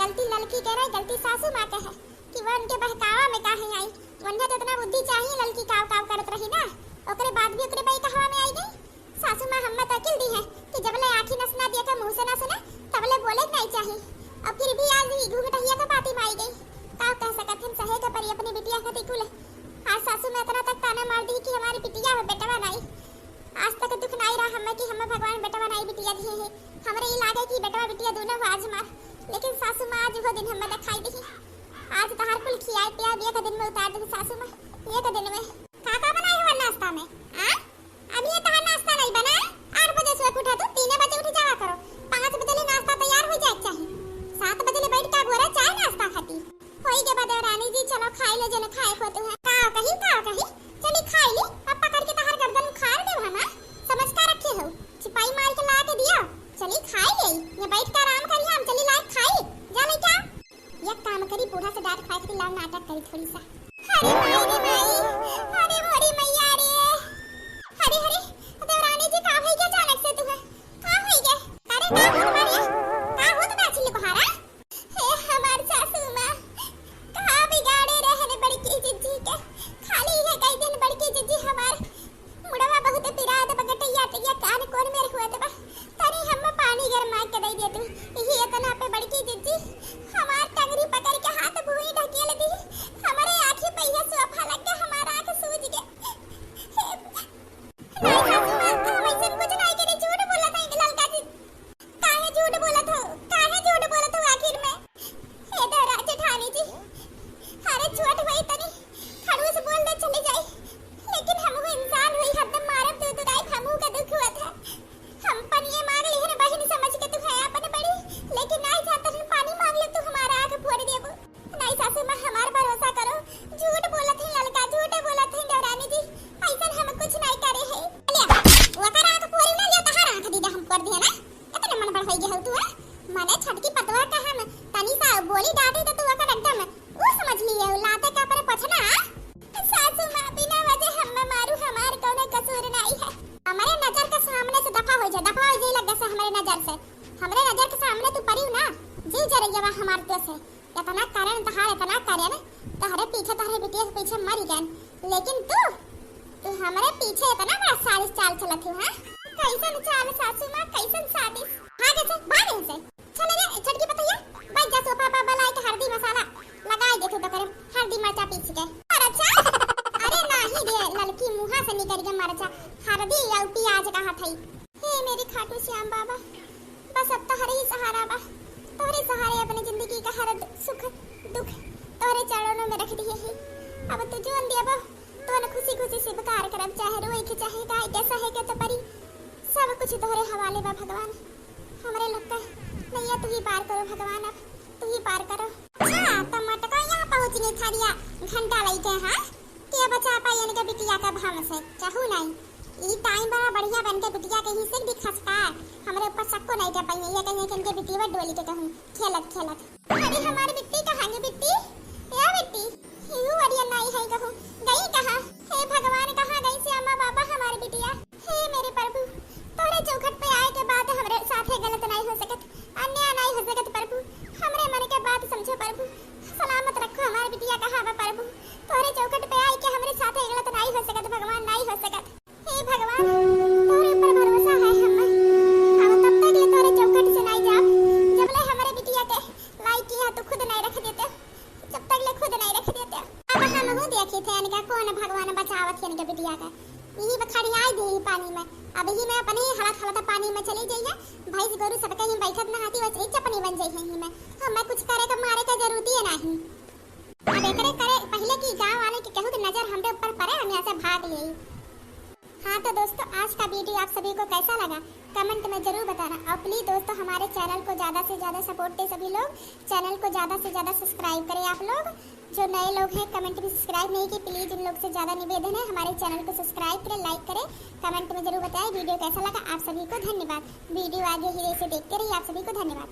गलती ललकी के रहे, गलती सासू माँ के है कि वह उनके बहकावा में काहे आई। वन्हे तो इतना बुद्धि चाहिए ललकी काव काव करत रही ना, ओकरे बाद भी ओकरे बहकावा में आई गई। सासू माँ हमें तो अकिल दी है कि जब ले आँखी नस ना दिया के मुँह से ना सुने, तब ले बोले के नहीं चाहिए। अब फिर भी आज ही घूंघटहिया के बाती माई गई। काव कह सकत हम, सहे के परी अपनी बिटिया खातिर कुल। आज सासू माँ इतना तक ताना मार दी कि हमारी बिटिया हो बेटवा नहीं। आज तक दुख नाई रहा हमें कि हमें भगवान बेटवा नाई बिटिया दिए है। हमरे ई लागे कि बेटवा बिटिया दोनों हो आज मार, लेकिन सासू माँ आज वो दिन हमें दिखाई दी। आज तहार कुल खियाए पियाए भी एक दिन में उतार दे सासू माँ, एक दिन में। का का बनाए हो नाश्ता में? आ? अभी ये तहार नाश्ता नहीं बना है? आठ बजे से उठा तू, तीन बजे उठ जावा करो। पाँच बजे ले नाश्ता तैयार हो जाए चाहिए। सात बजे ले बैठ के बोरा चाय नाश्ता खाती। होई गे बा देवरानी जी, चलो खाई ले, जने खाए को तू है। का कही, का कही? चली खाई ली, अब पकड़ के तहार गर्दन उखाड़ देब हम, हाँ? समझ का रखे हो? चिपाई मार के ला के दिया, चली खाई ले, ये बैठ के आराम करी, हम चली ला के खाई, जा ले क्या? एक काम करी, बूढ़ा से डांट खाए खातिर लाल नाटक करी थोड़ी सा। अरे माई रे माई, अरे मोरी मैया रे, अरे, अरे, देवरानी जी का होई गया अचानक से तुम्हें? का होई गया? अरे का होत बा रे? का होत बा छिल कोहारा? हे हमार सासू माँ, का बिगाड़े रहन बड़की जिज्जी के? खाली इहे कई दिन बड़की जिज्जी हमार मुड़वा बहुत पिरात बा, गटैया टैया कान कोन मेर हुआ बा। तनी हम पानी गरमा के दे दे तू। इही इतना पे बड़की जिज्जी हमार टंगरी पकड़ के हाथ भुई ढकेल दी। हमारे आँखी पे यह सोफा लग के हमार आँख सूज गए। हे, नहीं सासू माँ, हम ऐसन कुछ नहीं करे, झूठ बोलत है ललका जी। काहे झूठ बोलत हो? काहे झूठ बोलत हो आखिर में? हे देवरा जेठानी जी, अरे छोट होई तनी खड़ूस बोल दे चली जाई, लेकिन हमहू इंसान होई, हरदम मारब दुदुराई, हमहू का दुख हुआ था। हम पनिये मांग लिहन बहिन समझ के तू है अपन बड़ी, लेकिन नहीं जानत हन पानी मांग ले तू हमारा आँख फोड़ देबू। नहीं सासू माँ, हमार भरोसा करो, झूठ बोलत है ललका, झूठे बोलत है देवरानी जी, ऐसन हम कुछ नहीं करे है। लिया, ओकर आँख फोड़ी ना, लिया तहार आँख दीदा हम फोड़ दिया ना, इतने मन बढ़ होई गए हो तू, हैं? मने छोटकी पतवा का हम तनी सा बोली डांटी तो तू ओकर एकदम वो समझ लिए हो, लाते का पर पछना, हाँ? सासू माँ, बिना वजह हम मारू, हमार कौनो कसूर नहीं है। हमारे नजर के सामने से दफा हो जा, दफा हो जाए लगे से हमारे नजर से, हमारे नजर के सामने तू पड़ी ना, जीव जरैया बा हमार तो से। इतना करन तहार, इतना करन, तहरे पीछे, तहरे बिटिया के पीछे मरी गन, लेकिन तू, तू हमरे पीछे इतना बड़ा साजिश चाल चलत हो, हाँ? कैसन चाल सासू माँ, कैसन साजिश? भाग से, भाग यहाँ से। चल रे, छोटकी पतोहिया, बैठ जा सोफा पर, बलाई के हरदी मसाला लगाई दे तू तो करम, हरदी मरचा पीस के। मरचा? अरे नाही रे, ललकी मुँहा से निकल के मरचा, हरदी और प्याज कहा थई। हे मेरे खाटू श्याम बाबा, बस अब तोहरे ही सहारा बा, तोहरे सहारे अपने जिंदगी का हर दु-, सुख, दुख तोहरे चरणों में रख दिए ही। अब तू जोन देबो, तोन खुशी खुशी स्वीकार करब, चाहे रोए के, चाहे गाए के, सहे के तो परी, सब कुछ तोहरे हवाले बा भगवान। हमरे लोग का नैया तू ही पार करो भगवान, अब तू ही पार करो। अच्छा, त चिनी थारिया घंटा लइके, हाँ, के बचा पाई इनके बिटिया का भंव से, कहू नहीं। ई टाइम बड़ा बढ़िया बा इनके बिटिया के ही से दिखा सका, हमरे ऊपर शक्को नहीं कर पाई, ये कहीं कि इनके बिटिया डोली के कहूँ खेलत खेलत। अरे हमारी बिट्टी कहाँ गई बिट्टी? ए बिट्टी, यू अड़िया नहीं है कहूँ, गई कहाँ? हे भगवान, कहाँ गई श्यामा बाबा हमारी बिटिया? हे मेरे प्रभु, तोरे चौखट पे आए के बाद हमरे साथे गलत नहीं हो सकत, अन्याय नहीं हो सकत प्रभु, हमरे मन के बात समझो प्रभु, सलामत रखो हमार बिटिया कहाँ बा प्रभु, तोरे चौखट पे आए के हमरे साथे गलत नहीं हो सकत भगवान, नहीं हो सकत। हे भगवान, तोरे ऊपर भरोसा है हमें, हम तब तक ले तोरे चौखट से नहीं जाब, जब ले हमरे बिटिया के लाइक किया तू खुद नहीं रख देते। जब तक ले खुद नहीं रख देते। अब हम हूँ देखी थे इनका कौन भगवान बचावत है इनके बिटिया का। यही बखड़ी आई दी पानी में। अब ही में अपने ही हलत हलत पानी में चली जाइए। भैंस गोरू सबके ही बैठत नहाती वैसे ही चपनी बन जाइए ही में। हमें कुछ करे का मारे का जरूरत ही नहीं। अब एकरे करे पहले की गांव वाले के केहू के नजर हमरे ऊपर पड़े, हम यहाँ से भाग लिए। हाँ तो दोस्तों, आज का वीडियो आप सभी को कैसा लगा, कमेंट में जरूर बताना। और प्लीज दोस्तों, हमारे चैनल को ज़्यादा से ज़्यादा सपोर्ट दें सभी लोग, चैनल को ज़्यादा से ज़्यादा सब्सक्राइब करें आप लोग। जो नए लोग हैं, कमेंट में सब्सक्राइब नहीं की, प्लीज उन लोग से ज़्यादा निवेदन है, हमारे चैनल को सब्सक्राइब करें, लाइक करें, कमेंट में जरूर बताएं वीडियो कैसा लगा। आप सभी को धन्यवाद। वीडियो आगे ही ऐसे देखते रहिए। आप सभी को धन्यवाद।